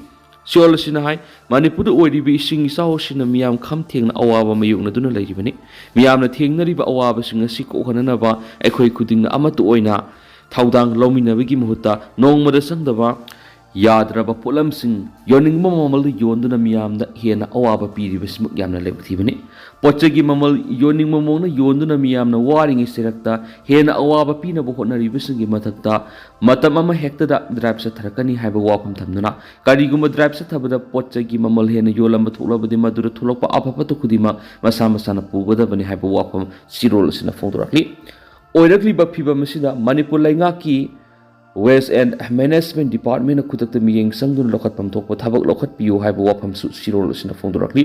ꯆꯦꯔꯣꯜ ꯑꯁꯤꯅ ꯍꯥꯏ, ꯃꯅꯤꯄꯨꯔꯗ ꯑꯣꯏꯔꯤꯕ ꯏꯁꯤꯡ ꯏꯆꯥꯎ ꯑꯁꯤꯅ ꯃꯤꯌꯥꯝ ꯈꯝ ꯊꯦꯡꯅ ꯑꯋꯥꯕ ꯃꯥꯌꯣꯛꯅꯗꯨꯅ ꯂꯩꯔꯤꯕꯅꯤ꯫ ꯃꯤꯌꯥꯝꯅ ꯊꯦꯡꯅꯔꯤꯕ ꯑꯋꯥꯕꯁꯤꯡ ꯑꯁꯤ ꯀꯣꯛꯍꯟꯅꯅꯕ ꯑꯩꯈꯣꯏ ꯈꯨꯗꯤꯡꯅ ꯑꯃꯠꯇ ꯑꯣꯏꯅ ꯊꯧꯗꯥꯡ ꯂꯧꯃꯤꯟꯅꯕꯒꯤ ꯃꯍꯨꯠꯇ ꯅꯣꯡꯃꯗ ꯆꯪꯗꯕ ꯌꯥꯗ꯭ꯔꯕ ꯄꯣꯠꯂꯝꯁꯤꯡ ꯌꯣꯟꯅꯤꯡꯕ ꯃꯃꯜꯗ ꯌꯣꯟꯗꯨꯅ ꯃꯤꯌꯥꯝꯗ ꯍꯦꯟꯅ ꯑꯋꯥꯕ ꯄꯤꯔꯤꯕꯁꯤꯃꯛ ꯌꯥꯝꯅ ꯂꯥꯏꯕꯛ ꯊꯤꯕꯅꯤ꯫ ꯄꯣꯠ ꯆꯩꯒꯤ ꯃꯃꯜ ꯌꯣꯟꯅꯤꯡꯕ ꯃꯑꯣꯡꯗ ꯌꯣꯟꯗꯨꯅ ꯃꯤꯌꯥꯝꯅ ꯋꯥꯔꯤꯉꯩ ꯆꯩꯔꯛꯇ ꯍꯦꯟꯅ ꯑꯋꯥꯕ ꯄꯤꯅꯕ ꯍꯣꯠꯅꯔꯤꯕꯁꯤꯡꯒꯤ ꯃꯊꯛꯇ ꯃꯇꯝ ꯑꯃ ꯍꯦꯛꯇꯗ ꯗ꯭ꯔꯥꯏꯚ ꯆꯠꯊꯔꯛꯀꯅꯤ ꯍꯥꯏꯕ ꯋꯥꯐꯝ ꯊꯝꯗꯨꯅ, ꯀꯔꯤꯒꯨꯝꯕ ꯗ꯭ꯔꯥꯏꯚ ꯆꯠꯊꯕꯗ ꯄꯣꯠ ꯆꯩꯒꯤ ꯃꯃꯜ ꯍꯦꯟꯅ ꯌꯣꯜꯂꯝꯕ ꯊꯣꯛꯂꯕꯗꯤ ꯃꯗꯨꯗ ꯊꯣꯛꯂꯛꯄ ꯑꯐ ꯐꯠꯇ ꯈꯨꯗꯤꯡꯃꯛ ꯃꯁꯥ ꯃꯁꯥꯅ ꯄꯨꯒꯗꯕꯅꯤ ꯍꯥꯏꯕ ꯋꯥꯐꯝ ꯆꯦꯔꯣꯜ ꯑꯁꯤꯅ ꯐꯣꯡꯗꯣꯔꯛꯂꯤ꯫ ꯑꯣꯏꯔꯛꯂꯤꯕ ꯐꯤꯕꯝ ꯑꯁꯤꯗ ꯃꯅꯤꯄꯨꯔ ꯂꯩꯉꯥꯛꯀꯤ Waste and Management Departmentꯅ ꯈꯨꯗꯛꯇ ꯃꯤꯠꯌꯦꯡ ꯆꯪꯗꯨꯅ ꯂꯧꯈꯠꯐꯝ ꯊꯣꯛꯄ ꯊꯕꯛ ꯂꯧꯈꯠꯄꯤꯌꯨ ꯍꯥꯏꯕ ꯋꯥꯐꯝꯁꯨ ꯆꯦꯔꯣꯜ ꯑꯁꯤꯅ ꯐꯣꯡꯗꯣꯔꯛꯂꯤ꯫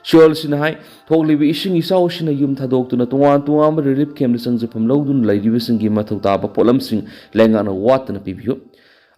ꯁꯤꯑꯣꯜꯁꯤꯅ ꯍꯥꯏ, ꯊꯣꯛꯂꯤꯕ ꯏꯁꯤꯡ ꯏꯆꯥꯎꯁꯤꯅ ꯌꯨꯝ ꯊꯥꯗꯣꯛꯇꯨꯅ ꯇꯣꯉꯥꯟ ꯇꯣꯉꯥꯟꯕ ꯔꯤꯂꯤꯐ ꯀꯦꯝꯞꯇ ꯆꯪꯖꯐꯝ ꯂꯧꯗꯨꯅ ꯂꯩꯔꯤꯕꯁꯤꯡꯒꯤ ꯃꯊꯧ ꯇꯥꯕ ꯄꯣꯠꯂꯝꯁꯤꯡ ꯂꯩꯉꯥꯛꯅ ꯋꯥꯠꯇꯅ ꯄꯤꯕꯤꯌꯨ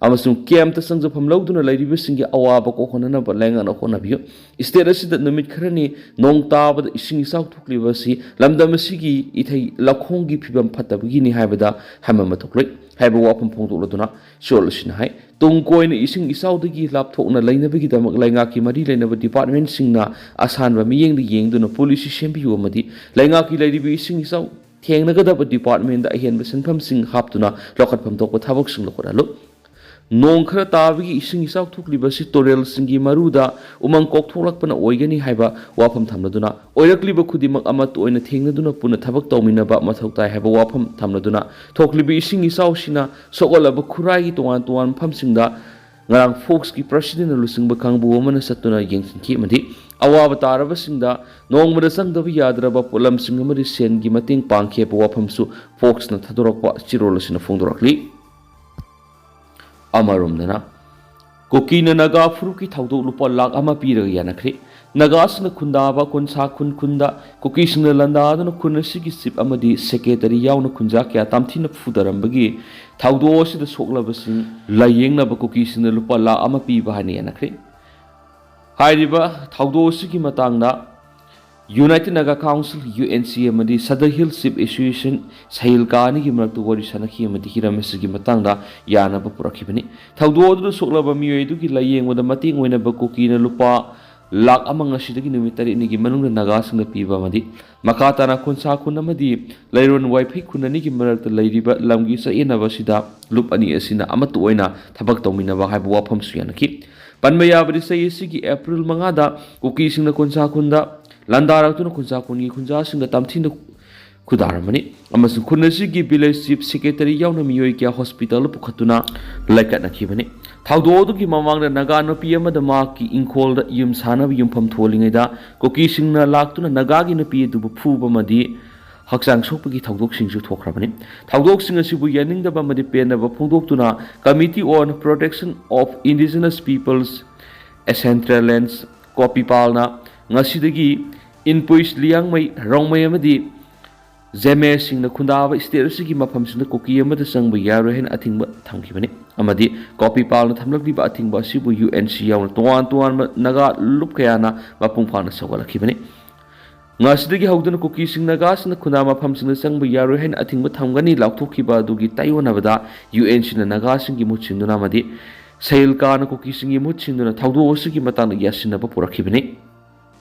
ꯑꯃꯁꯨꯡ ꯀꯦꯝꯞꯇ ꯆꯪꯖꯐꯝ ꯂꯧꯗꯨꯅ ꯂꯩꯔꯤꯕꯁꯤꯡꯒꯤ ꯑꯋꯥꯕ ꯀꯣꯛꯍꯟꯅꯅꯕ ꯂꯩꯉꯥꯛꯅ ꯍꯣꯠꯅꯕꯤꯌꯨ꯫ ꯁ꯭ꯇꯦꯠ ꯑꯁꯤꯗ ꯅꯨꯃꯤꯠ ꯈꯔꯅꯤ ꯅꯣꯡ ꯇꯥꯕꯗ ꯏꯁꯤꯡ ꯏꯆꯥꯎ ꯊꯣꯛꯂꯤꯕ ꯑꯁꯤ ꯂꯝꯗꯝ ꯑꯁꯤꯒꯤ ꯏꯊꯩ ꯂꯧꯈꯣꯡꯒꯤ ꯐꯤꯕꯝ ꯐꯠꯇꯕꯒꯤꯅꯤ ꯍꯥꯏꯕꯗ ꯍꯥꯏꯃꯟꯕ ꯊꯣꯛꯂꯣꯏ ꯍꯥꯏꯕ ꯋꯥꯐꯝ ꯐꯣꯡꯗꯣꯛꯂꯗꯨꯅ ꯁꯤꯑꯣꯜ ꯑꯁꯤꯅ ꯍꯥꯏ, ꯇꯨꯡ ꯀꯣꯏꯅ ꯏꯁꯤꯡ ꯏꯆꯥꯎꯗꯒꯤ ꯂꯥꯞꯊꯣꯛꯅ ꯂꯩꯅꯕꯒꯤꯗꯃꯛ ꯂꯩꯉꯥꯛꯀꯤ ꯃꯔꯤ ꯂꯩꯅꯕ ꯗꯤꯄꯥꯔꯠꯃꯦꯟꯁꯤꯡꯅ ꯑꯁꯥꯟꯕ ꯃꯤꯠꯌꯦꯡꯗ ꯌꯦꯡꯗꯨꯅ ꯄꯣꯂꯤꯁꯤ ꯁꯦꯝꯕꯤꯌꯨ ꯑꯃꯗꯤ ꯂꯩꯉꯥꯛꯀꯤ ꯂꯩꯔꯤꯕ ꯏꯁꯤꯡ ꯏꯆꯥꯎ ꯊꯦꯡꯅꯒꯗꯕ ꯗꯤꯄꯥꯔꯠꯃꯦꯟꯗ ꯑꯍꯦꯟꯕ ꯁꯦꯟꯐꯝꯁꯤꯡ ꯍꯥꯞꯇꯨꯅ ꯂꯧꯈꯠꯐꯝ ꯊꯣꯛꯄ ꯊꯕꯛꯁꯤꯡ ꯂꯧꯈꯠꯍꯜꯂꯨ꯫ ꯅꯣꯡ ꯈꯔ ꯇꯥꯕꯒꯤ ꯏꯁꯤꯡ ꯏꯆꯥꯎ ꯊꯣꯛꯂꯤꯕ ꯑꯁꯤ ꯇꯨꯔꯦꯜꯁꯤꯡꯒꯤ ꯃꯔꯨꯗ ꯎꯃꯪ ꯀꯣꯛꯊꯣꯛꯂꯛꯄꯅ ꯑꯣꯏꯒꯅꯤ ꯍꯥꯏꯕ ꯋꯥꯐꯝ ꯊꯝꯂꯗꯨꯅ ꯑꯣꯏꯔꯛꯂꯤꯕ ꯈꯨꯗꯤꯡꯃꯛ ꯑꯃꯠꯇ ꯑꯣꯏꯅ ꯊꯦꯡꯅꯗꯨꯅ ꯄꯨꯟꯅ ꯊꯕꯛ ꯇꯧꯃꯤꯟꯅꯕ ꯃꯊꯧ ꯇꯥꯏ ꯍꯥꯏꯕ ꯋꯥꯐꯝ ꯊꯝꯂꯗꯨꯅ ꯊꯣꯛꯂꯤꯕ ꯏꯁꯤꯡ ꯏꯆꯥꯎꯁꯤꯅ ꯁꯣꯛꯍꯜꯂꯕ ꯈꯨꯔꯥꯏꯒꯤ ꯇꯣꯉꯥꯟ ꯇꯣꯉꯥꯟꯕ ꯃꯐꯝꯁꯤꯡꯗ ꯉꯔꯥꯡ ꯐꯣꯛꯁꯀꯤ ꯄ꯭ꯔꯁꯤꯗꯦꯟꯅ ꯂꯨꯆꯤꯡꯕ ꯀꯥꯡꯕꯨ ꯑꯃꯅ ꯆꯠꯇꯨꯅ ꯌꯦꯡꯁꯤꯟꯈꯤ ꯑꯃꯗꯤ ꯑꯋꯥꯕ ꯇꯥꯔꯕꯁꯤꯡꯗ ꯅꯣꯡꯃꯗ ꯆꯪꯗꯕ ꯌꯥꯗ꯭ꯔꯕ ꯄꯣꯠꯂꯝꯁꯤꯡ ꯑꯃꯗꯤ ꯁꯦꯟꯒꯤ ꯃꯇꯦꯡ ꯄꯥꯡꯈꯤ ꯍꯥꯏꯕ ꯋꯥꯐꯝꯁꯨ ꯐꯣꯛꯁꯅ ꯊꯥꯗꯣꯔꯛꯄ ꯆꯦꯔꯣꯜ ꯑꯁꯤꯅ ꯐꯣꯡꯗꯣꯔꯛꯂꯤ꯫ ꯑꯃꯔꯣꯝꯗꯅ ꯀꯨꯀꯤꯅ ꯅꯥꯒꯥ ꯐꯨꯔꯨꯞꯀꯤ ꯊꯧꯗꯣꯛ ꯂꯨꯄꯥ ꯂꯥꯈ ꯑꯃ ꯄꯤꯔꯒ ꯌꯥꯅꯈ꯭ꯔꯦ꯫ ꯅꯥꯒꯥꯁꯤꯡꯅ ꯈꯨꯟꯗꯥꯕ ꯀꯣꯟꯁꯥ ꯈꯨꯟ ꯈꯨꯟꯗ ꯀꯨꯀꯤꯁꯤꯡꯅ ꯂꯥꯟꯗꯥꯗꯨꯅ ꯈꯨꯟ ꯑꯁꯤꯒꯤ ꯆꯤꯞ ꯑꯃꯗꯤ ꯁꯦꯀ꯭ꯔꯦꯇꯔꯤ ꯌꯥꯎꯅ ꯈꯨꯟꯖꯥ ꯀꯌꯥ ꯇꯝꯊꯤꯅ ꯐꯨꯗꯔꯝꯕꯒꯤ ꯊꯧꯗꯣꯛ ꯑꯁꯤꯗ ꯁꯣꯛꯂꯕꯁꯤꯡ ꯂꯥꯌꯦꯡꯅꯕ ꯀꯨꯀꯤꯁꯤꯡꯅ ꯂꯨꯄꯥ ꯂꯥꯈ ꯑꯃ ꯄꯤꯕ ꯍꯥꯏꯅ ꯌꯥꯅꯈ꯭ꯔꯦ꯫ ꯍꯥꯏꯔꯤꯕ ꯊꯧꯗꯣꯛ ꯑꯁꯤꯒꯤ ꯃꯇꯥꯡꯗ United Naga Council, U N C, ꯑꯃꯗꯤ Sadar Hill Chief Association, Sahil ꯀꯥ ꯑꯅꯤꯒꯤ ꯃꯔꯛꯇ ꯋꯥꯔꯤ ꯁꯥꯟꯅꯈꯤ ꯑꯃꯗꯤ ꯍꯤꯔꯝ ꯑꯁꯤꯒꯤ ꯃꯇꯥꯡꯗ ꯌꯥꯅꯕ ꯄꯨꯔꯛꯈꯤꯕꯅꯤ꯫ ꯊꯧꯗꯣꯛ ꯑꯗꯨꯗ ꯁꯣꯛꯂꯕ ꯃꯤꯑꯣꯏ ꯑꯗꯨꯒꯤ ꯂꯥꯌꯦꯡꯕꯗ ꯃꯇꯦꯡ ꯑꯣꯏꯅꯕ ꯀꯨꯀꯤꯅ ꯂꯨꯄꯥ ꯂꯥꯈ ꯑꯃ ꯉꯁꯤꯗꯒꯤ ꯅꯨꯃꯤꯠ ꯇꯔꯦꯠꯅꯤꯒꯤ ꯃꯅꯨꯡꯗ ꯅꯥꯒꯥꯁꯤꯡꯗ ꯄꯤꯕ ꯑꯃꯗꯤ ꯃꯈꯥ ꯇꯥꯅ ꯈꯨꯟꯁꯥ ꯈꯨꯟ ꯑꯃꯗꯤ ꯂꯩꯔꯣꯟ ꯋꯥꯏꯐꯩ ꯈꯨꯟ ꯑꯅꯤꯒꯤ ꯃꯔꯛꯇ ꯂꯩꯔꯤꯕ ꯂꯝꯒꯤ ꯆꯌꯦꯠꯅꯕ ꯑꯁꯤꯗ ꯂꯨꯞ ꯑꯅꯤ ꯑꯁꯤꯅ ꯑꯃꯠꯇ ꯑꯣꯏꯅ ꯊꯕꯛ ꯇꯧꯃꯤꯟꯅꯕ ꯍꯥꯏꯕ ꯋꯥꯐꯝꯁꯨ ꯌꯥꯅꯈꯤ꯫ ꯄꯟꯕ ꯌꯥꯕꯗꯤ ꯆꯍꯤ ꯑꯁꯤꯒꯤ ꯑꯦꯄ꯭ꯔꯤꯜ ꯃꯉꯥꯗ ꯀꯨꯀꯤꯁꯤꯡꯅ ꯈꯨꯟꯁꯥ ꯈꯨꯟꯗ ꯂꯥꯟꯗꯥꯔꯛꯇꯨꯅ ꯈꯨꯟꯁꯥ ꯈꯨꯟꯒꯤ ꯈꯨꯟꯖꯥꯁꯤꯡꯗ ꯇꯝꯊꯤꯅ ꯈꯨꯗꯥꯔꯝꯕꯅꯤ ꯑꯃꯁꯨꯡ ꯈꯨꯟ ꯑꯁꯤꯒꯤ ꯚꯤꯂꯦꯖ ꯆꯤꯐ ꯁꯦꯀ꯭ꯔꯦꯇꯔꯤ ꯌꯥꯎꯅ ꯃꯤꯑꯣꯏ ꯀꯌꯥ ꯍꯣꯁꯄꯤꯇꯥꯜꯗ ꯄꯨꯈꯠꯇꯨꯅ ꯂꯩꯀꯠꯅꯈꯤꯕꯅꯤ꯫ ꯊꯧꯗꯣꯛ ꯑꯗꯨꯒꯤ ꯃꯃꯥꯡꯗ ꯅꯥꯒꯥ ꯅꯨꯄꯤ ꯑꯃꯗ ꯃꯍꯥꯛꯀꯤ ꯏꯪꯈꯣꯜꯗ ꯌꯨꯝ ꯁꯥꯅꯕ ꯌꯨꯝꯐꯝ ꯊꯣꯜꯂꯤꯉꯩꯗ ꯀꯨꯀꯤꯁꯤꯡꯅ ꯂꯥꯛꯇꯨꯅ ꯅꯥꯒꯥꯒꯤ ꯅꯨꯄꯤ ꯑꯗꯨꯕꯨ ꯐꯨꯕ ꯑꯃꯗꯤ ꯍꯛꯆꯥꯡ ꯁꯣꯛꯄꯒꯤ ꯊꯧꯗꯣꯛꯁꯤꯡꯁꯨ ꯊꯣꯛꯈ꯭ꯔꯕꯅꯤ꯫ ꯊꯧꯗꯣꯛꯁꯤꯡ ꯑꯁꯤꯕꯨ ꯌꯥꯅꯤꯡꯗꯕ ꯑꯃꯗꯤ ꯄꯦꯟꯗꯕ ꯐꯣꯡꯗꯣꯛꯇꯨꯅ Committee on Protection of Indigenous Peoples Ancestral Lands, ꯀꯣꯄꯤꯄꯥꯜꯅ ꯉꯁꯤꯗꯒꯤ ꯏꯟꯄꯨꯏꯁ, ꯂꯤꯌꯥꯡꯃꯩ, ꯔꯣꯡꯃꯩ ꯑꯃꯗꯤ ꯖꯦꯃꯦꯁꯤꯡꯅ ꯈꯨꯟꯗꯥꯕ ꯁ꯭ꯇꯦꯠ ꯑꯁꯤꯒꯤ ꯃꯐꯝꯁꯤꯡꯗ ꯀꯨꯀꯤ ꯑꯃꯠꯇ ꯆꯪꯕ ꯌꯥꯔꯣꯏ ꯍꯥꯏꯅ ꯑꯊꯤꯡꯕ ꯊꯝꯈꯤꯕꯅꯤ꯫ ꯑꯃꯗꯤ ꯀꯣꯄꯤꯄꯥꯜꯅ ꯊꯝꯂꯛꯂꯤꯕ ꯑꯊꯤꯡꯕ ꯑꯁꯤꯕꯨ ꯌꯨ ꯑꯦꯟ ꯁꯤ ꯌꯥꯎꯅ ꯇꯣꯉꯥꯟ ꯇꯣꯉꯥꯟꯕ ꯅꯥꯒꯥ ꯂꯨꯞ ꯀꯌꯥꯅ ꯃꯄꯨꯡ ꯐꯥꯅ ꯁꯧꯒꯠꯂꯛꯈꯤꯕꯅꯤ꯫ ꯉꯁꯤꯗꯒꯤ ꯍꯧꯗꯨꯅ ꯀꯨꯀꯤꯁꯤꯡ ꯅꯥꯒꯥꯁꯤꯡꯅ ꯈꯨꯟꯗꯥ ꯃꯐꯝꯁꯤꯡꯗ ꯆꯪꯕ ꯌꯥꯔꯣꯏ ꯍꯥꯏꯅ ꯑꯊꯤꯡꯕ ꯊꯝꯒꯅꯤ ꯂꯥꯎꯊꯣꯛꯈꯤꯕ ꯑꯗꯨꯒꯤ ꯇꯥꯏꯑꯣꯟꯅꯕꯗ ꯌꯨ ꯑꯦꯟ ꯁꯤꯅ ꯅꯥꯒꯥꯁꯤꯡꯒꯤ ꯃꯍꯨꯠ ꯁꯤꯟꯗꯨꯅ ꯑꯃꯗꯤ ꯁꯩꯜꯀꯥꯅ ꯀꯨꯀꯤꯁꯤꯡꯒꯤ ꯃꯍꯨꯠ ꯁꯤꯟꯗꯨꯅ ꯊꯧꯗꯣꯛ ꯑꯁꯤꯒꯤ ꯃꯇꯥꯡꯗ ꯌꯥꯁꯤꯟꯅꯕ ꯄꯨꯔꯛꯈꯤꯕꯅꯤ꯫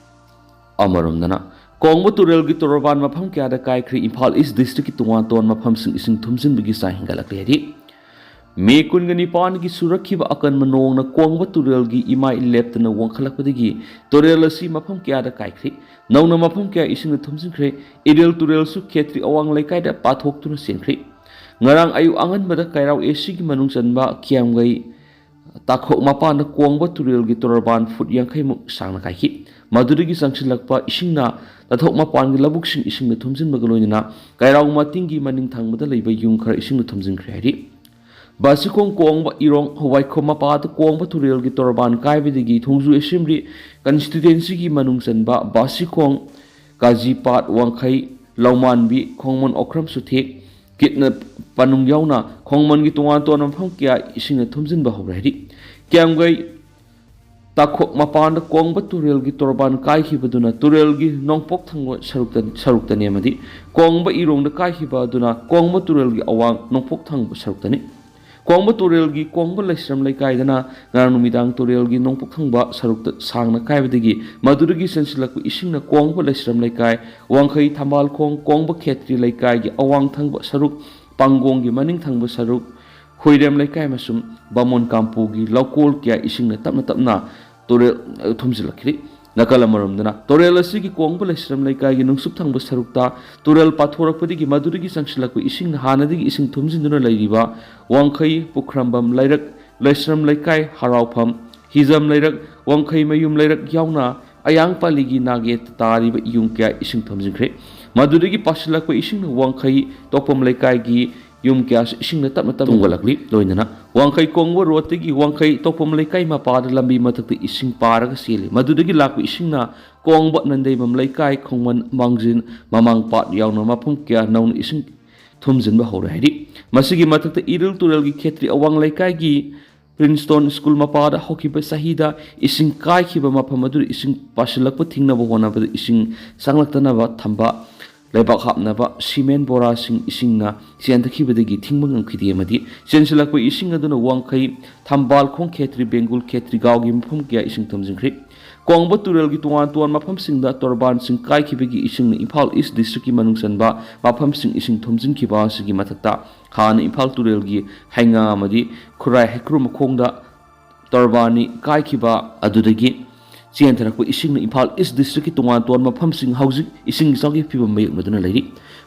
ꯑꯃꯔꯣꯝꯗꯅ, ꯀꯣꯡꯕ ꯇꯨꯔꯦꯜꯒꯤ ꯇꯣꯔꯕꯥꯟ ꯃꯐꯝ ꯀꯌꯥꯗ ꯀꯥꯏꯈ꯭ꯔꯦ꯫ ꯏꯝꯐꯥꯜ ꯏꯁ ꯗꯤꯁꯇ꯭ꯔꯤꯛꯀꯤ ꯇꯣꯉꯥꯟ ꯇꯣꯉꯥꯟꯕ ꯃꯐꯝꯁꯤꯡ ꯏꯁꯤꯡ ꯊꯨꯝꯖꯤꯟꯕꯒꯤ ꯆꯥꯡ ꯍꯦꯟꯒꯠꯂꯛꯂꯦ ꯍꯥꯏꯔꯤ꯫ ꯃꯦ ꯀꯨꯟꯒ ꯅꯤꯄꯥꯟꯒꯤ ꯆꯨꯔꯛꯈꯤꯕ ꯑꯀꯟꯕ ꯅꯣꯡꯅ ꯀꯣꯡꯕ ꯇꯨꯔꯦꯜꯒꯤ ꯏꯃꯥꯏ ꯂꯦꯞꯇꯅ ꯋꯥꯡꯈꯠꯂꯛꯄꯗꯒꯤ ꯇꯨꯔꯦꯜ ꯑꯁꯤ ꯃꯐꯝ ꯀꯌꯥꯗ ꯀꯥꯏꯈ꯭ꯔꯦ꯫ ꯅꯧꯅ ꯃꯐꯝ ꯀꯌꯥ ꯏꯁꯤꯡꯅ ꯊꯨꯝꯖꯤꯟꯈ꯭ꯔꯦ꯫ ꯏꯔꯤꯜ ꯇꯨꯔꯦꯜꯁꯨ ꯈꯦꯇ꯭ꯔꯤ ꯑꯋꯥꯡ ꯂꯩꯀꯥꯏꯗ ꯄꯥꯊꯣꯛꯇꯨꯅ ꯆꯦꯟꯈ꯭ꯔꯦ꯫ ꯉꯔꯥꯡ ꯑꯌꯨꯛ ꯑꯉꯟꯕꯗ ꯀꯩꯔꯥꯎ ꯑꯦ ꯁꯤꯒꯤ ꯃꯅꯨꯡ ꯆꯟꯕ ꯀꯤꯌꯥꯝꯒꯩ ꯇꯥꯈꯣꯛ ꯃꯄꯥꯟꯗ ꯀꯣꯡꯕ ꯇꯨꯔꯦꯜꯒꯤ ꯇꯣꯔꯕꯥꯟ ꯐꯨꯠ ꯌꯥꯡꯈꯩꯃꯨꯛ ꯁꯥꯡꯅ ꯀꯥꯏꯈꯤ꯫ ꯃꯗꯨꯗꯒꯤ ꯆꯪꯁꯤꯜꯂꯛꯄ ꯏꯁꯤꯡꯅ ꯇꯥꯊꯣꯛ ꯃꯄꯥꯟꯒꯤ ꯂꯧꯕꯨꯛꯁꯤꯡ ꯏꯁꯤꯡꯅ ꯊꯨꯝꯖꯤꯟꯕꯒ ꯂꯣꯏꯅꯅ ꯀꯩꯔꯥꯎ ꯃꯇꯤꯡꯒꯤ ꯃꯅꯤꯡ ꯊꯪꯕꯗ ꯂꯩꯕ ꯌꯨꯝ ꯈꯔ ꯏꯁꯤꯡꯅ ꯊꯨꯝꯖꯤꯟꯈ꯭ꯔꯦ ꯍꯥꯏꯔꯤ꯫ ꯕꯥꯁꯤꯈꯣꯡ ꯀꯣꯡꯕ ꯏꯔꯣꯡ ꯋꯥꯏꯈꯣꯝ ꯃꯄꯥꯗ ꯀꯣꯡꯕ ꯇꯨꯔꯦꯜꯒꯤ ꯇꯣꯔꯕꯥꯟ ꯀꯥꯏꯕꯗꯒꯤ ꯊꯣꯡꯖꯨ ꯑꯦꯁꯦꯝꯕ꯭ꯂꯤ ꯀꯟꯁꯇꯤꯇ꯭ꯋꯦꯟꯁꯤꯒꯤ ꯃꯅꯨꯡ ꯆꯟꯕ ꯕꯥꯁꯤꯈꯣꯡ, ꯀꯥꯖꯤꯄꯥꯠ, ꯋꯥꯡꯈꯩ, ꯂꯧꯃꯥꯟꯕꯤ, ꯈꯣꯡꯃꯟ, ꯑꯣꯀ꯭ꯔꯝ, ꯁꯨꯊꯦꯛ, ꯀꯤꯠꯅ ꯄꯥꯅꯨꯡ ꯌꯥꯎꯅ ꯈꯣꯡꯃꯟꯒꯤ ꯇꯣꯉꯥꯟ ꯇꯣꯉꯥꯟꯕ ꯃꯐꯝ ꯀꯌꯥ ꯏꯁꯤꯡꯅ ꯊꯨꯝꯖꯤꯟꯕ ꯍꯧꯔꯦ ꯍꯥꯏꯔꯤ꯫ ꯀꯤꯌꯥꯝꯒꯩ ꯇꯥꯈꯣꯛ ꯃꯄꯥꯟꯗ ꯀꯣꯡꯕ ꯇꯨꯔꯦꯜꯒꯤ ꯇꯣꯔꯕꯥꯟ ꯀꯥꯏꯈꯤꯕꯗꯨꯅ ꯇꯨꯔꯦꯜꯒꯤ ꯅꯣꯡꯄꯣꯛ ꯊꯪꯕ ꯁꯔꯨꯛꯇ, ꯁꯔꯨꯛꯇꯅꯤ ꯑꯃꯗꯤ ꯀꯣꯡꯕ ꯏꯔꯣꯡꯗ ꯀꯥꯏꯈꯤꯕ ꯑꯗꯨꯅ ꯀꯣꯡꯕ ꯇꯨꯔꯦꯜꯒꯤ ꯑꯋꯥꯡ ꯅꯣꯡꯄꯣꯛ ꯊꯪꯕ ꯁꯔꯨꯛꯇꯅꯤ꯫ ꯀꯣꯡꯕ ꯇꯨꯔꯦꯜꯒꯤ ꯀꯣꯡꯕ ꯂꯩꯁ꯭ꯔꯝ ꯂꯩꯀꯥꯏꯗꯅ ꯉꯔꯥꯡ ꯅꯨꯃꯤꯗꯥꯡ ꯇꯨꯔꯦꯜꯒꯤ ꯅꯣꯡꯄꯣꯛ ꯊꯪꯕ ꯁꯔꯨꯛꯇ ꯁꯥꯡꯅ ꯀꯥꯏꯕꯗꯒꯤ ꯃꯗꯨꯗꯒꯤ ꯆꯦꯟꯁꯤꯜꯂꯛꯄ ꯏꯁꯤꯡꯅ ꯀꯣꯡꯕ ꯂꯩꯁ꯭ꯔꯝ ꯂꯩꯀꯥꯏ, ꯋꯥꯡꯈꯩ ꯊꯝꯕꯥꯜꯈꯣꯡ, ꯀꯣꯡꯕ ꯈꯦꯇ꯭ꯔꯤ ꯂꯩꯀꯥꯏꯒꯤ ꯑꯋꯥꯡ ꯊꯪꯕ ꯁꯔꯨꯛ, ꯄꯥꯡꯒꯣꯡꯒꯤ ꯃꯅꯤꯡ ꯊꯪꯕ ꯁꯔꯨꯛ, ꯍꯨꯏꯔꯦꯝ ꯂꯩꯀꯥꯏ ꯑꯃꯁꯨꯡ ꯕꯥꯃꯣꯟ ꯀꯥꯝꯄꯨꯒꯤ ꯂꯧꯀꯣꯜ ꯀꯌꯥ ꯏꯁꯤꯡꯅ ꯇꯞꯅ ꯇꯞꯅ ꯇꯨꯔꯦꯜ, ꯑ, ꯊꯨꯝꯖꯤꯜꯂꯛꯈ꯭ꯔꯤ꯫ ꯅꯥꯀꯜ ꯑꯃꯔꯣꯝꯗꯅ, ꯇꯨꯔꯦꯜ ꯑꯁꯤꯒꯤ ꯀꯣꯡꯕ ꯂꯩꯁ꯭ꯔꯝ ꯂꯩꯀꯥꯏꯒꯤ ꯅꯨꯡꯁꯨꯞ ꯊꯪꯕ ꯁꯔꯨꯛꯇ ꯇꯨꯔꯦꯜ ꯄꯥꯊꯣꯔꯛꯄꯗꯒꯤ ꯃꯗꯨꯗꯒꯤ ꯆꯪꯁꯤꯜꯂꯛꯄ ꯏꯁꯤꯡꯅ ꯍꯥꯟꯅꯗꯒꯤ ꯏꯁꯤꯡ ꯊꯨꯝꯖꯤꯟꯗꯨꯅ ꯂꯩꯔꯤꯕ ꯋꯥꯡꯈꯩ, ꯄꯨꯈ꯭ꯔꯝꯕꯝ, ꯂꯩꯔꯛ, ꯂꯩꯁ꯭ꯔꯝ ꯂꯩꯀꯥꯏ, ꯍꯔꯥꯎꯐꯝ, ꯍꯤꯖꯝ ꯂꯩꯔꯛ, ꯋꯥꯡꯈꯩ ꯃꯌꯨꯝ ꯂꯩꯔꯛ ꯌꯥꯎꯅ ꯑꯌꯥꯡ ꯄꯥꯜꯂꯤꯒꯤ ꯅꯥꯛꯌꯦꯠꯇ ꯇꯥꯔꯤꯕ ꯌꯨꯝ ꯀꯌꯥ ꯏꯁꯤꯡ ꯊꯨꯝꯖꯤꯟꯈ꯭ꯔꯦ꯫ ꯃꯗꯨꯗꯒꯤ ꯄꯥꯁꯤꯜꯂꯛꯄ ꯏꯁꯤꯡꯅ ꯋꯥꯡꯈꯩ ꯇꯣꯛꯐꯝ ꯂꯩꯀꯥꯏꯒꯤ ꯌꯨꯝ ꯀꯌꯥꯁꯨ ꯏꯁꯤꯡꯅ ꯇꯞꯅ ꯇꯞꯅ ꯇꯨꯡꯒꯠꯂꯛꯂꯤ꯫ ꯂꯣꯏꯅꯅ ꯋꯥꯡꯈꯩ ꯀꯣꯡꯕ ꯔꯣꯗꯇꯒꯤ ꯋꯥꯡꯈꯩ ꯇꯧꯐꯝ ꯂꯩꯀꯥꯏ ꯃꯄꯥꯗ ꯂꯝꯕꯤ ꯃꯊꯛꯇ ꯏꯁꯤꯡ ꯄꯥꯔꯒ ꯆꯦꯜꯂꯤ꯫ ꯃꯗꯨꯗꯒꯤ ꯂꯥꯛꯄ ꯏꯁꯤꯡꯅ ꯀꯣꯡꯕ ꯅꯟꯗꯩꯕꯝ ꯂꯩꯀꯥꯏ, ꯈꯣꯡꯃꯟ, ꯃꯥꯡꯖꯤꯟ, ꯃꯃꯥꯡ ꯄꯥꯠ ꯌꯥꯎꯅ ꯃꯐꯝ ꯀꯌꯥ ꯅꯧꯅ ꯏꯁꯤꯡ ꯊꯨꯝꯖꯤꯟꯕ ꯍꯧꯔꯦ ꯍꯥꯏꯔꯤ꯫ ꯃꯁꯤꯒꯤ ꯃꯊꯛꯇ ꯏꯔꯤꯜ ꯇꯨꯔꯦꯜꯒꯤ ꯈꯦꯇ꯭ꯔꯤ ꯑꯋꯥꯡ ꯂꯩꯀꯥꯏꯒꯤ ꯄ꯭ꯔꯤꯟꯁꯇꯣꯟ ꯁ꯭ꯀꯨꯜ ꯃꯄꯥꯗ ꯍꯧꯈꯤꯕ ꯆꯍꯤꯗ ꯏꯁꯤꯡ ꯀꯥꯏꯈꯤꯕ ꯃꯐꯝ ꯑꯗꯨꯗ ꯏꯁꯤꯡ ꯄꯥꯁꯤꯜꯂꯛꯄ ꯊꯤꯡꯅꯕ ꯍꯣꯠꯅꯕꯗ ꯏꯁꯤꯡ ꯆꯪꯂꯛꯇꯅꯕ ꯊꯝꯕ ꯂꯩꯕꯥꯛ ꯍꯥꯞꯅꯕ ꯁꯤꯃꯦꯟ ꯕꯣꯔꯥꯁꯤꯡ ꯏꯁꯤꯡꯅ ꯆꯦꯟꯊꯈꯤꯕꯗꯒꯤ ꯊꯤꯡꯕ ꯉꯝꯈꯤꯗꯦ ꯑꯃꯗꯤ ꯆꯦꯟꯁꯤꯜꯂꯛꯄ ꯏꯁꯤꯡ ꯑꯗꯨꯅ ꯋꯥꯡꯈꯩ, ꯊꯝꯕꯥꯜꯈꯣꯡ ꯈꯦꯇ꯭ꯔꯤ, ꯕꯦꯡꯒꯨꯜ ꯈꯦꯇ꯭ꯔꯤꯒꯥꯎꯒꯤ ꯃꯐꯝ ꯀꯌꯥ ꯏꯁꯤꯡ ꯊꯨꯝꯖꯤꯟꯈ꯭ꯔꯦ꯫ ꯀꯣꯡꯕ ꯇꯨꯔꯦꯜꯒꯤ ꯇꯣꯉꯥꯟ ꯇꯣꯉꯥꯟꯕ ꯃꯐꯝꯁꯤꯡꯗ ꯇꯣꯔꯕꯥꯟꯁꯤꯡ ꯀꯥꯏꯈꯤꯕꯒꯤ ꯏꯁꯤꯡꯅ ꯏꯝꯐꯥꯜ ꯏꯁ ꯗꯤꯁꯇ꯭ꯔꯤꯛꯀꯤ ꯃꯅꯨꯡ ꯆꯟꯕ ꯃꯐꯝꯁꯤꯡ ꯏꯁꯤꯡ ꯊꯨꯝꯖꯤꯟꯈꯤꯕ ꯑꯁꯤꯒꯤ ꯃꯊꯛꯇ ꯍꯥꯟꯅ ꯏꯝꯐꯥꯜ ꯇꯨꯔꯦꯜꯒꯤ ꯍꯩꯉꯥ ꯑꯃꯗꯤ ꯈꯨꯔꯥꯏ ꯍꯩꯀ꯭ꯔꯨ ꯃꯈꯣꯡꯗ ꯇꯣꯔꯕꯥꯟꯅꯤ ꯀꯥꯏꯈꯤꯕ ꯑꯗꯨꯗꯒꯤ ꯆꯦꯟꯊꯔꯛꯄ ꯏꯁꯤꯡꯅ ꯏꯝꯐꯥꯜ ꯏꯁ ꯗꯤꯁꯇ꯭ꯔꯤꯛꯀꯤ ꯇꯣꯉꯥꯟ ꯇꯣꯉꯥꯟꯕ ꯃꯐꯝꯁꯤꯡ ꯍꯧꯖꯤꯛ ꯏꯁꯤꯡ ꯏꯆꯥꯎꯒꯤ ꯐꯤꯕꯝ ꯃꯥꯌꯣꯛꯅꯗꯨꯅ ꯂꯩꯔꯤ꯫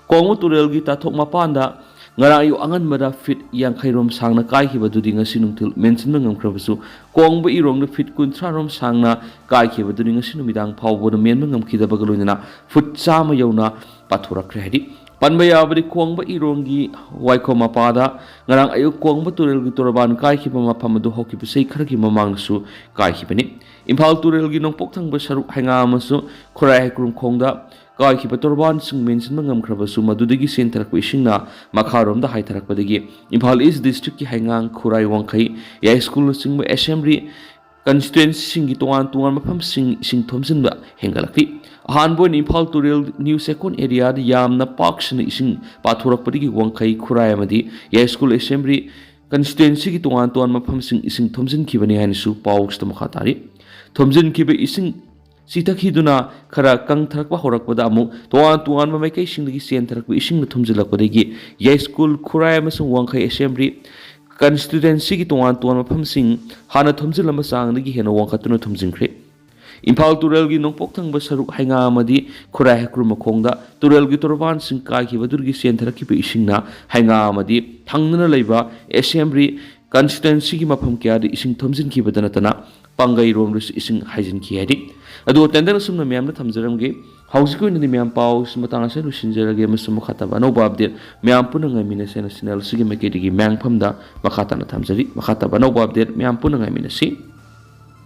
ꯀꯣꯡꯕ ꯇꯨꯔꯦꯜꯒꯤ ꯇꯥꯊꯣꯛ ꯃꯄꯥꯟꯗ ꯉꯔꯥꯡ ꯑꯌꯨꯛ ꯑꯉꯟꯕꯗ ꯐꯤꯠ ꯌꯥꯡꯈꯩ ꯔꯣꯝ ꯁꯥꯡꯅ ꯀꯥꯏꯈꯤꯕꯗꯨꯗꯤ ꯉꯁꯤ ꯅꯨꯡꯊꯤꯜ ꯃꯦꯟꯁꯤꯟꯕ ꯉꯝꯈ꯭ꯔꯕꯁꯨ, ꯀꯣꯡꯕ ꯏꯔꯣꯡꯗ ꯐꯤꯠ ꯀꯨꯟꯊ꯭ꯔꯥ ꯔꯣꯝ ꯁꯥꯡꯅ ꯀꯥꯏꯈꯤꯕꯗꯨꯗꯤ ꯉꯁꯤ ꯅꯨꯃꯤꯗꯥꯡ ꯐꯥꯎꯕꯗ ꯃꯦꯟꯕ ꯉꯝꯈꯤꯗꯕꯒ ꯂꯣꯏꯅꯅ ꯐꯨꯠ ꯆꯥꯝꯃ ꯌꯧꯅ ꯄꯥꯊꯣꯔꯛꯈ꯭ꯔꯦ ꯍꯥꯏꯗꯤ ꯄꯟꯕ ꯌꯥꯕꯗꯤ ꯀꯣꯡꯕ ꯏꯔꯣꯡꯒꯤ ꯋꯥꯏꯈꯣ ꯃꯄꯥꯗ ꯉꯔꯥꯡ ꯑꯌꯨꯛ ꯀꯣꯡꯕ ꯇꯨꯔꯦꯜꯒꯤ ꯇꯣꯔꯕꯥꯟ ꯀꯥꯏꯈꯤꯕ ꯃꯐꯝ ꯑꯗꯨ ꯍꯧꯈꯤꯕ ꯆꯍꯤ ꯈꯔꯒꯤ ꯃꯃꯥꯡꯗꯁꯨ ꯀꯥꯏꯈꯤꯕꯅꯤ꯫ ꯏꯝꯐꯥꯜ ꯇꯨꯔꯦꯜꯒꯤ ꯅꯣꯡꯄꯣꯛ ꯊꯪꯕ ꯁꯔꯨꯛ ꯍꯩꯉꯥ ꯑꯃꯁꯨꯡ ꯈꯨꯔꯥꯏ ꯍꯩꯀ꯭ꯔꯨꯝꯈꯣꯡꯗ ꯀꯥꯏꯈꯤꯕ ꯇꯣꯔꯕꯥꯟꯁꯤꯡ ꯃꯦꯟꯁꯤꯟꯕ ꯉꯝꯈ꯭ꯔꯕꯁꯨ, ꯃꯗꯨꯗꯒꯤ ꯆꯦꯟꯊꯔꯛꯄ ꯏꯁꯤꯡꯅ ꯃꯈꯥꯔꯣꯝꯗ ꯍꯥꯏꯊꯔꯛꯄꯗꯒꯤ ꯏꯝꯐꯥꯜ ꯏꯁ ꯗꯤꯁꯇ꯭ꯔꯤꯛꯀꯤ ꯍꯩꯉꯥꯡ, ꯈꯨꯔꯥꯏ, ꯋꯥꯡꯈꯩ, ꯌꯥꯏꯁ꯭ꯀꯨꯜꯅꯆꯤꯡꯕ ꯑꯦꯁꯦꯝꯕ꯭ꯂꯤ ꯀꯟꯁꯇꯤꯇ꯭ꯋꯦꯟꯁꯤꯁꯤꯡꯒꯤ ꯇꯣꯉꯥꯟ ꯇꯣꯉꯥꯟꯕ ꯃꯐꯝꯁꯤꯡ ꯏꯁꯤꯡ ꯊꯨꯝꯖꯤꯟꯕ ꯍꯦꯟꯒꯠꯂꯛꯂꯤ꯫ ꯑꯍꯥꯟꯕ ꯑꯣꯏꯅ ꯏꯝꯐꯥꯜ ꯇꯨꯔꯦꯜ ꯅ꯭ꯌꯨ ꯆꯦꯛꯀꯣꯟ ꯑꯦꯔꯤꯌꯥꯗ ꯌꯥꯝꯅ ꯄꯥꯛ ꯁꯟꯅ ꯏꯁꯤꯡ ꯄꯥꯊꯣꯔꯛꯄꯗꯒꯤ ꯋꯥꯡꯈꯩ, ꯈꯨꯔꯥꯏ ꯑꯃꯗꯤ ꯌꯥꯏꯁ꯭ꯀꯨꯜ ꯑꯦꯁꯦꯝꯕ꯭ꯂꯤ ꯀꯟꯁꯇꯤꯇ꯭ꯋꯦꯟꯁꯤꯒꯤ ꯇꯣꯉꯥꯟ ꯇꯣꯉꯥꯟꯕ ꯃꯐꯝꯁꯤꯡ ꯏꯁꯤꯡ ꯊꯨꯝꯖꯤꯟꯈꯤꯕꯅꯤ ꯍꯥꯏꯅꯁꯨ ꯄꯥꯎꯁꯤꯗ ꯃꯈꯥ ꯇꯥꯔꯤ꯫ ꯊꯨꯝꯖꯤꯟꯈꯤꯕ ꯏꯁꯤꯡ ꯆꯤꯊꯈꯤꯗꯨꯅ ꯈꯔ ꯀꯪꯊꯔꯛꯄ ꯍꯧꯔꯛꯄꯗ ꯑꯃꯨꯛ ꯇꯣꯉꯥꯟ ꯇꯣꯉꯥꯟꯕ ꯃꯥꯏꯀꯩꯁꯤꯡꯗꯒꯤ ꯆꯦꯟꯊꯔꯛꯄ ꯏꯁꯤꯡꯅ ꯊꯨꯝꯖꯤꯜꯂꯛꯄꯗꯒꯤ ꯌꯥꯏꯁ꯭ꯀꯨꯜ, ꯈꯨꯔꯥꯏ ꯑꯃꯁꯨꯡ ꯋꯥꯡꯈꯩ ꯑꯦꯁꯦꯝꯕ꯭ꯂꯤ ꯀꯟꯁꯇꯤꯇ꯭ꯋꯦꯟꯁꯤꯒꯤ ꯇꯣꯉꯥꯟ ꯇꯣꯉꯥꯟꯕ ꯃꯐꯝꯁꯤꯡ ꯍꯥꯟꯅ ꯊꯨꯝꯖꯤꯜꯂꯝꯕ ꯆꯥꯡꯗꯒꯤ ꯍꯦꯟꯅ ꯋꯥꯡꯈꯠꯇꯨꯅ ꯊꯨꯝꯖꯤꯟꯈ꯭ꯔꯦ꯫ ꯏꯝꯐꯥꯜ ꯇꯨꯔꯦꯜꯒꯤ ꯅꯣꯡꯄꯣꯛ ꯊꯪꯕ ꯁꯔꯨꯛ ꯍꯩꯉꯥ ꯑꯃꯗꯤ ꯈꯨꯔꯥꯏ ꯍꯩꯀ꯭ꯔꯨ ꯃꯈꯣꯡꯗ ꯇꯨꯔꯦꯜꯒꯤ ꯇꯣꯔꯕꯥꯟꯁꯤꯡ ꯀꯥꯏꯈꯤꯕꯗꯨꯗꯒꯤ ꯆꯦꯟꯊꯔꯛꯈꯤꯕ ꯏꯁꯤꯡꯅ ꯍꯩꯉꯥ ꯑꯃꯗꯤ ꯊꯪꯅꯅ ꯂꯩꯕ ꯑꯦꯁꯦꯝꯕ꯭ꯂꯤ ꯀꯟꯁꯇꯤꯇ꯭ꯋꯦꯟꯁꯤꯒꯤ ꯃꯐꯝ ꯀꯌꯥꯗ ꯏꯁꯤꯡ ꯊꯨꯝꯖꯤꯟꯈꯤꯕꯗ ꯅꯠꯇꯅ ꯄꯥꯡꯒꯩꯔꯣꯝꯗꯁꯨ ꯏꯁꯤꯡ ꯍꯥꯏꯖꯤꯟꯈꯤ ꯍꯥꯏꯔꯤ꯫ ꯑꯗꯨꯒ ꯇꯦꯟꯗꯟ ꯑꯁꯨꯝꯅ ꯃꯌꯥꯝꯗ ꯊꯝꯖꯔꯝꯒꯦ꯫ ꯍꯧꯖꯤꯛꯀꯤ ꯑꯣꯏꯅꯗꯤ ꯃꯌꯥꯝ ꯄꯥꯎꯁꯤ ꯃꯇꯥꯡ ꯑꯁꯤꯗ ꯂꯣꯏꯁꯤꯟꯖꯔꯒꯦ, ꯑꯃꯁꯨꯡ ꯃꯈꯥ ꯇꯥꯕ ꯑꯅꯧꯕ ꯑꯞꯗꯦꯠ ꯃꯌꯥꯝ ꯄꯨꯟꯅ ꯉꯥꯏꯃꯤꯟꯅꯁꯦꯅ ꯆꯦꯅꯦꯜ ꯑꯁꯤꯒꯤ ꯃꯥꯏꯀꯩꯗꯒꯤ ꯃꯌꯥꯝꯐꯝꯗ ꯃꯈꯥ ꯇꯥꯅ ꯊꯝꯖꯔꯤ꯫ ꯃꯈꯥ ꯇꯥꯕ ꯑꯅꯧꯕ ꯑꯞꯗꯦꯠ ꯃꯌꯥꯝ ꯄꯨꯟꯅ ꯉꯥꯏꯃꯤꯟꯅꯁꯤ꯫